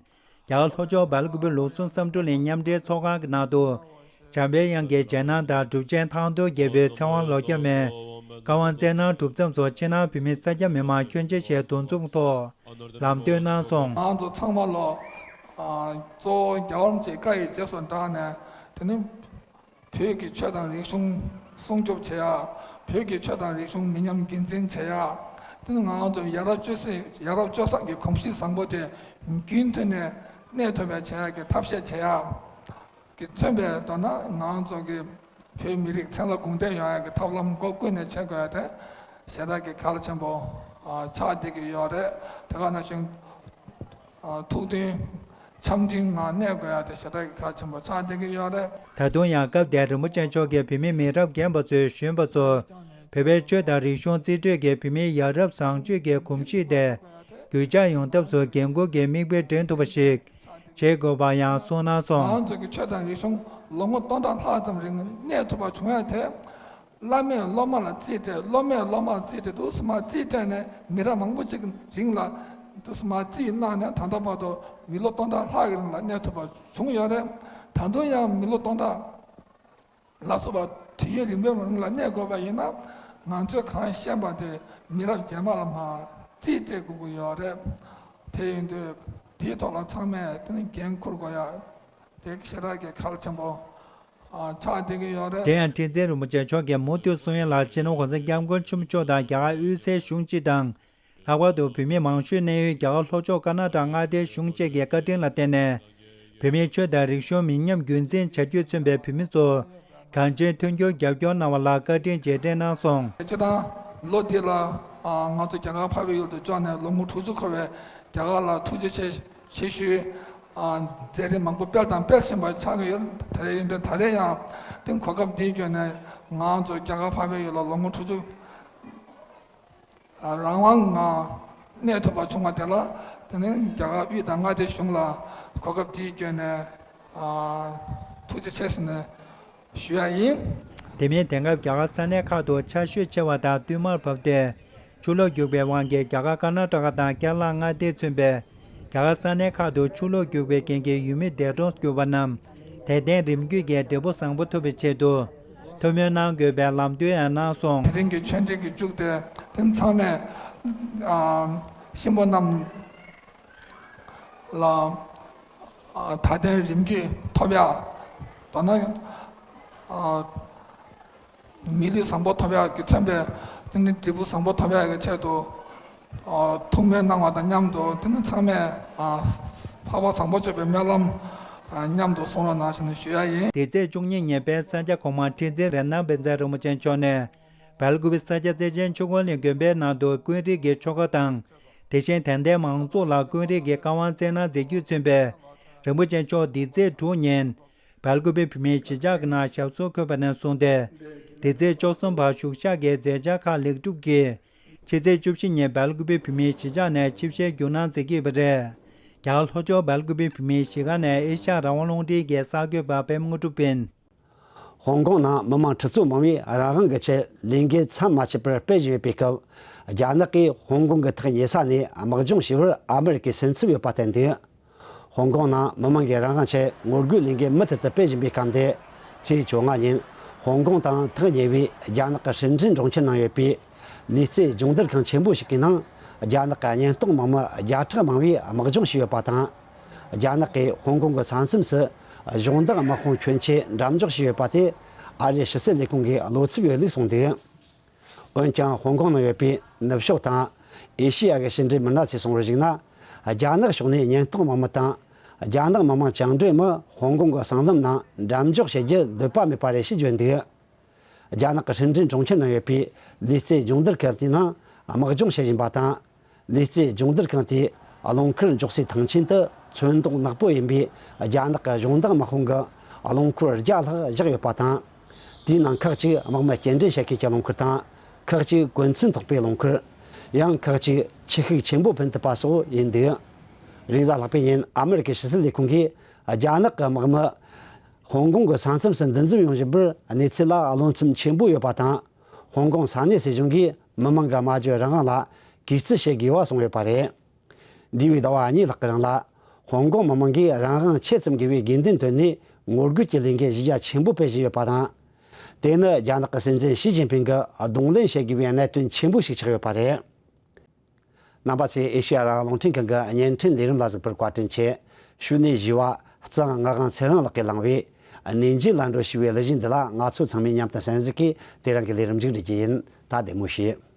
རྒྱ་གར་ལྷོ་ཕྱོགས་སྦེལ་ཀུ་པེ་ལུགས་ཟུང་བསམ་གྲུབ་གླིང་མཉམ་འབྲེལ་ཚོགས་ཁང་གི་ནང་དུ། འཇམ་དཔལ་དབྱངས་ཀྱི་རྗེས་གནང་དང་གྲུབ་ཆེན་ཐང་སྟོང་རྒྱལ་པོའི་ཚེ་དབང་ལོ་བརྒྱ་མའི་བཀའ་དབང་སྩལ་གནང་གྲུབ་མཚམས་སུ་ཕྱི་ནང་བོད་མི་ས་སྐྱ་མི་མང་ཁྱོན་ཆེ་ཞིག་འདུ་འཛོམས་ཐོག་ལམ་སྟོན་གནང་སོང་། ང་ཚོ་ཚང་མ་ལོ། ཨ། གཙོ་བོ་རྒྱལ་བ་རིན་པོ་ཆེའི་བཀའ་ཡི་རྗེས་སུ་འབྲངས་ནས། དེ་ནི་བོད་ཀྱི་ཆོས་དང་རིག་གཞུང་སྲུང་སྐྱོབ་བྱེད་ཡ། བོད་ཀྱི་ཆོས་དང་རིག་གཞུང་མི་ཉམས་རྒྱུན་འཛིན་བྱེད་ཡ། དེ་ནི་ང་ཚོ་ཡ་རབས་སྤྱོད་བཟང་ཡ་རབས་སྤྱོད་བཟང་གི་གོམས་གཤིས་བཟང་པོ་དེ་རྒྱུན་མཐུད་ནས་གནས་ཐུབ་པའི་བྱེད་ཡ་གི་ཐབས་ཤེས་བྱེད་ཡ། གི་མཚོན་པའི་མདོར་ན་ང་ཚོ་གི་བོད་མི་རིགས་མཚན་ལ་དགོངས་དོན་ཡོང་ཡ་གི་ཐབས་ལམ་སྒོ་ཀུན་ནས་བྱེད་དགོས་ཡ་དེ་ཞེ་དྲག་གི་གལ་ཆེན་པོ་ཆགས་བསྡད་ཀྱི་ཡོད་རེད། དེ་ག་ནང་བཞིན་ཐུགས་མཐུན་འཆམ་མཐུན་ངང་གནས་དགོས་ཡ་དེ་ཞེ་དྲག་གི་གལ་ཆེན་པོ་ཆགས་བསྡད་ཀྱི་ཡོད་རེད། ད་དུང་ཡང་སྐབས་དེར་རིན་པོ་ཆེ་མཆོག་གིས་བོད་མི་མི་རབས་རྒན་པ་ཚོས་གཞོན་པ་ཚོ་བོད་པའི་ཆོས་དང་རིག་གཞུང་རྩིས་སྤྲོད་ཀྱིས་བོད་མིའི་ཡ་རབས་བཟང་སྤྱོད་ཀྱི་གོམས་གཤིས་དེ་རྒྱུད་འཇགས་ཡོང་ཐབས་སུ་འགན་འཁུར་གྱི་མིག་དཔེ་སྒྲོན་ཐུབ་པ་ཞིག་བྱེད་དགོས་པ་ཡང་གསུངས་གནང་སོང་། ང་ཚོ་གི་ཆོས་དང་རིག་གཞུང་ལོ་ངོ་སྟོང་ཕྲག་ལྷག་ཙམ་རིང་གནས་ཐུབ་པ་བྱུང་ཡ་དེ། བླ་མས་སློབ་མ་ལ་རྩིས་སྤྲད། སློབ་མས་སློབ་མ་ལ་རྩིས་སྤྲད་དུས་སུ་མ་རྩིས་སྤྲད་ནས་མི་རབས་མང་པོ་ཅིག་གི་རིང་ལ་དུས་སུ་མ་རྩིས་གནང་ནས་ད་ལྟ་བར་དུ་མི་ལོ་སྟོང་ཕྲག་ལྷག་གི་རིང་ལ་གནས་ཐུབ་པ་བྱུང་ཡོད་རེད། ད་དུང་ཡང་མི་ལོ་སྟོང་ཕྲག་ལ་སོགས་པ་དུས་ཡུན་རིང་པོའི་རིང་ལ་གནས་དགོས་པ་ཡིན་ན། ང་ཚོས་གང་ཤེས་པ་དེ་མི་རབས་རྗེས་མ་ལ་མར་རྩིས་སྤྲད་དགོས་ཀྱི་ཡོད་རེད། དེ་ཡིན་དུས་དེའི་ཐོག་ལ་ཚང་མས་དེ་ནི་འགན་འཁུར་དགོས་ཡ་དེ་ཞེ་དྲག་གི་གལ་ཆེན་པོ་ཆགས་བསྡད་ཀྱི་ཡོད་རེད། དེ་ཡང་ཁྲི་འཛིན་རིན་པོ་ཆེ་མཆོག་གིས་མུ་མཐུད་གསུང་ཡ་ལ། སྤྱི་ནོར་༸གོང་ས་༸སྐྱབས་མགོན་ཆེན་པོ་མཆོག་དང་རྒྱ་གར་དབུས་སའི་གཞུང་སྤྱི་དང་། ལྷག་པར་དུ་བོད་མི་མང་ཤོས་གནས་ཡུལ་རྒྱ་གར་ལྷོ་ཕྱོགས་ཀར་ནཱ་ཊ་ཀ་མངའ་སྡེའི་གཞུང་བཅས་ཀྱི་བཀའ་དྲིན་ལ་བརྟེན་ནས། བོད་མིའི་ཆོས་དང་རིག་གཞུང་མི་ཉམས་རྒྱུན་འཛིན་བྱ་རྒྱུས་མཚོན་པའི་བོད་མི་ཚོར་གང་ཅིའི་མཐུན་འགྱུར་རྒྱབ་སྐྱོར་གནང་བ་ལ་བཀའ་དྲིན་རྗེས་དྲན་གནང་སོང་། སྤྱིར་བཏང་ལོ་འདི་ལ་ང་ཚོ་རྒྱ་གར་འཕགས་པའི་ཡུལ་དུ་བཅར་ནས་ལོ་ངོ་དྲུག་ཅུ་འཁོར་བའི་རྒྱ་གར་ལ་ཐུགས་རྗེ་ཆེ་ཆེ་ཞུའི་མཛད་རིམ་མང་པོ་སྤེལ་དང་སྤེལ་བཞིན་པ་ཆགས་ཀྱི་ཡོད། དེ་ཡིན་པས་ད་རེས་ཡང་དེ་གོ་སྐབས་འདིའི་བརྒྱུད་ནས་ང་ཚོ་རྒྱ་གར་འཕགས་པའི་ཡུལ་ལ་ལོ་ངོ་དྲུག་ཅུ་རང་དབང་ངང་གནས་ཐུབ་པ་བྱུང་བ་དེ་ལ། དེ་ནི་རྒྱ་གར་དབུས་དང་མངའ་སྡེ་གཞུང་ལ་གོ་སྐབས་འདིའི་བརྒྱུད་ནས་ཐུགས་རྗེ་ཆེ་ཟེར་ནས་ཞུ་ཡ་ཡིན། དེ་མིན་དེང་སྐབས་རྒྱ་གར་ས་གནས་ཁག་ཏུ་ཆར་ཞོད་ཆེ་བ་དང་བསྟུད་མར་བབས་ཏེ། ཆུ་ལོག་རྒྱུག་པའི་དབང་གིས་རྒྱ་གར་ཀར་ནཱ་ཊ་ཀ་དང་ཀེ་ར་ལ་མངའ་སྡེ་མཚོན་པའི་རྒྱ་གར་ས་གནས་ཁག་ཏུ་ཆུ་ལོག་རྒྱུག་པའི་རྐྱེན་གྱིས་ཡུལ་མི་འདས་གྲོངས་གྱུར་པ་རྣམས་དད་ལྡན་རིམ་བརྒྱུད་ཀྱིས་འབྲས་བུ་བཟང་པོ་ཐོབ་པའི་ཆེད་དུ་ཐུགས་སྨོན་གནང་དགོས་པའི་ལམ་སྟོན་ཡང་གནང་སོང་། དེ་རིང་གི་ཆོས་འབྲེལ་གྱི་མཇུག་དེ་དེ་ཚང་མས་ཨ་གཤིན་པོ་རྣམས་ལ་ཨ་དད་ལྡན་རིམ་བརྒྱུད་ཐོབ་ཡ། མདོར་ན་ཨ་མི་ལུས་བཟང་པོ་ཐོབ་ཡག་གི་མཚོན་པའི་དེ་ནི་འབྲས་བུ་བཟང་པོ་ཐོབ་ཡག་གི་ཆེད་དུ་ཨ་ཐུགས་སྨོན་གནང་བ་དང་མཉམ་དུ། དེ་ནི་ཚང་མས་ཨ་འཕགས་པ་བཟང་པོ་སྤྱོད་པའི་སྨོན་ལམ་ཨ་མཉམ་དུ་གསུང་རོགས་གནང་ཞེས་ནས་ཞུ་ཡ་ཡིན། འདི་ཚེས་བཅུ་གཉིས་ཉིན་དཔལ་ས་སྐྱ་གོང་མ་ཁྲི་འཛིན་རཏྣ་དཔལ་བཟང་རིན་པོ་ཆེ་མཆོག་ནས་སྦེལ་ཀུ་པེ་ས་སྐྱ་རྩེ་ཆེན་ཆོས་འཁོར་གླིང་དགོན་པའི་ནང་དུ་ཀུན་རིག་གི་ཆོ་ག་དང་། དེ་བཞིན་དད་ལྡན་མང་ཚོགས་ལ་ཀུན་རིག་གི་བཀའ་དབང་སྩལ་གནང་མཛད་རྒྱུས་མཚོན་པའི་རིན་པོ་ཆེ་མཆོག་འདི་ཚེས་དྲུག་ཉིན། སྦེལ་ཀུ་པེ་བོད་མིའི་གཞིས་ཆགས་ཀྱི་ནང་ཞབས་སོར་འཁོད་པ་ནས་བཟུང་སྟེ། འདི་ཚེས་བཅུ་གསུམ་བར་བཞུགས་ཞག་གི་མཛད་འཆར་ཁག་ལེགས་གྲུབ་ཀྱིས། ཕྱི་ཚེས་བཅུ་བཞི་ཉིན་སྦེལ་ཀུ་པེ་བོད་མིའི་གཞིས་ཆགས་ནས་ཆིབས་ཞལ་བསྒྱུར་གནང་མཛད་ཀྱི་ཡོད་པ་རེད། རྒྱ་གར་ལྷོ་ཕྱོགས་སྦེལ་ཀུ་པེ་བོད་མིའི་གཞིས་ཀ་ནས་ཨེ་ཤ་ཡ་རང་དབང་རླུང་འཕྲིན་གྱི་གསར་འགོད་པ་པད་མ་དངོས་གྲུབ་ཡིན། ཧོང་ཀོང་ནང་མི་མང་ཁྲི་ཚོ་མང་བས་རང་དབང་གི་ཆེད་ལས་འགུལ་མཚམས་མ་ཆད་པར་སྤེལ་བཞིན་ཡོད་པའི་སྐབས། རྒྱ་ནག་གིས་ཧོང་ཀོང་གི་ཐག་ཉེ་ས་ནས་དམག་སྦྱོང་བྱས་པར་ཨ་མི་རི་ཀས་སེམས་འཚབ་ཡོད་པ་བསྟན་འདུག་ཧོང་ཀོང་ནང་མི་མང་གིས་རང་དབང་ཆེད་ངོ་རྒོལ་ལས་འགུལ་མུ་མཐུད་དུ་སྤེལ་བཞིན་པའི་སྐབས་འདི། ཚེས་བཅོ་ལྔ་ཉིན་ཧོང་ཀོང་དང་ཐག་ཉེ་བའི་རྒྱ་ནག་གི་ཧྲིན་ཀྲིན་གྲོང་ཁྱེར་ནང་ཡོད་པའི་ལུས་རྩལ་སྦྱོང་བརྡར་ཁང་ཆེན་པོ་ཞིག་གི་ནང་རྒྱ་ནག་གི་གཉེན་རྟོག་དམག་མི་བརྒྱ་ཕྲག་མང་བས་དམག་སྦྱོང་བྱས་ཡོད་པ་དང་། རྒྱ་ནག་གིས་ཧོང་ཀོང་གི་ས་མཚམས་སུ་གཞོགས་འདེགས་དམག་དཔུང་ཁྱོན་ཆེ་འགྲེམས་འཇོག་བྱས་ཡོད་པ་དེ་ཨ་རིའི་ཕྱི་སྲིད་ལས་ཁུངས་ཀྱིས་བློ་འཚབ་ཡོད་ལུགས་གསུངས་འདུག་འོན་ཀྱང་ཧོང་ཀོང་ནང་ཡོད་པའི་ནུབ་ཕྱོགས་དང་ཨེ་ཤེ་ཡ་གི་ཕྱི་འབྲེལ་མི་སྣ་ཚོས་གསུང་བར་གཞིགས་ན། རྒྱ་ནག་ཕྱོགས་ནས་གཉེན་རྟོག་དམག་མི་དང་རྒྱ་ནག་མི་དམངས་བཅིངས་འགྲོལ་དམག་ཧོང་ཀོང་གི་སྲང་ལམ་ནང་འགྲེམས་འཇོག་བྱེད་རྒྱུར་འདོད་པ་མེད་པ་རེད་ཞེས་བརྗོད་འདུག་རྒྱ་ནག་གི་ཧྲིན་ཀྲིན་གྲོང་ཁྱེར་ནང་ཡོད་པའི་ལུས་རྩལ་སྦྱོང་བརྡར་ཁང་དེའི་ནང་དམག་སྦྱོང་བྱེད་བཞིན་པ་དང་། ལུས་རྩལ་སྦྱོང་བརྡར་ཁང་དེའི་རླངས་འཁོར་འཇོག་སའི་ཐང་ཆེན་དུ་ཚོན་མདོག་ནག་པོ་ཡིན་པའི་རྒྱ་ནག་གི་གཞོགས་འདེགས་དམག་དཔུང་གི་རླངས་འཁོར་བརྒྱ་ལྷག་བཞག་ཡོད་པ་དང་། དེའི་ནང་ཁག་ཅིག་དམག་མི་སྐྱེལ་འདྲེན་བྱེད་མཁན་གྱི་རླངས་འཁོར་དང་། ཁག་ཅིག་གོ་མཚོན་ཐོགས་པའི་རླངས་འཁོར། ཡང་ཁག་ཅིག་ཆུ་ཤུགས་ཆེན་པོ་འཕེན་ཐུབ་པ་སོགས་ཡིན་འདུག་རེས་གཟའ་ལྷག་པའི་ཉིན་ཨ་མི་རི་ཀའི་ཕྱི་སྲིད་ལས་ཁུངས་ཀྱིས་རྒྱ་ནག་གི་དམག་མི་ ཧོང་ཀོང་གི་ས་མཚམས་སུ་འདུ་འཛོམས་ཡོང་བཞིན་པར་གནས་ཚུལ་ལ་རློམ་འཚུབ་ཆེན་པོ་ཡོད་པ་དང་། ཧོང་ཀོང་ས་གནས་སྲིད་གཞུང་གིས་མི་མང་གི་སྨྲ་བརྗོད་རང་དབང་ལ་གུས་བརྩི་བྱེད་དགོས་པ་གསུངས་ཡོད་པ་རེད། འདས་པའི་ཟླ་བ་གཉིས་ལྷག་གི་རིང་ལ། ཧོང་ཀོང་མི་མང་གིས་རང་དབང་ཆེད་ཙམ་དགོས་པའི་དགོས་འདུན་བཏོན་ནས་ངོ་རྒོལ་གྱི་ལས་འགུལ་གཞི་རྒྱ་ཆེན་པོ་སྤེལ་བཞིན་ཡོད་པ་དང་། དེ་ནི་རྒྱ་ནག་གི་སྲིད་འཛིན་ཞི་ཅིན་ཕིང་གིས་གདོང་ལེན་བྱེད་དགོས་པའི་གནད་དོན་ཆེན་པོ་ཞིག་ཆགས་ཡོད་པ་རེད། རྣམ་པ་ཚོས་ཨེ་ཤེ་ཡ་རང་དབང་རླུང་འཕྲིན་ཁང་གི་བརྙན་འཕྲིན་ལས་རིམ་ལ་གཟིགས་པར་བཀའ་དྲིན་ཆེ། གཞུག་ནས་ཞུས་པ་གཙང་ངག་དབང་ཚེ་དབང་ལགས་ཀྱིས་བླངས་པའི་གནས་མཇལ་ལ་འགྲོ་ཞེས་པའི་གླུ་གཞས་འདི་ལ་ང་ཚོ་ཚང་མས་མཉམ་དུ་གསན་གཟིགས་ཀྱིས་དེ་རིང་གི་ལས་རིམ་མཇུག་སྒྲིལ་རྒྱུ་ཡིན། ད་བདེ་མོ་བྱོས།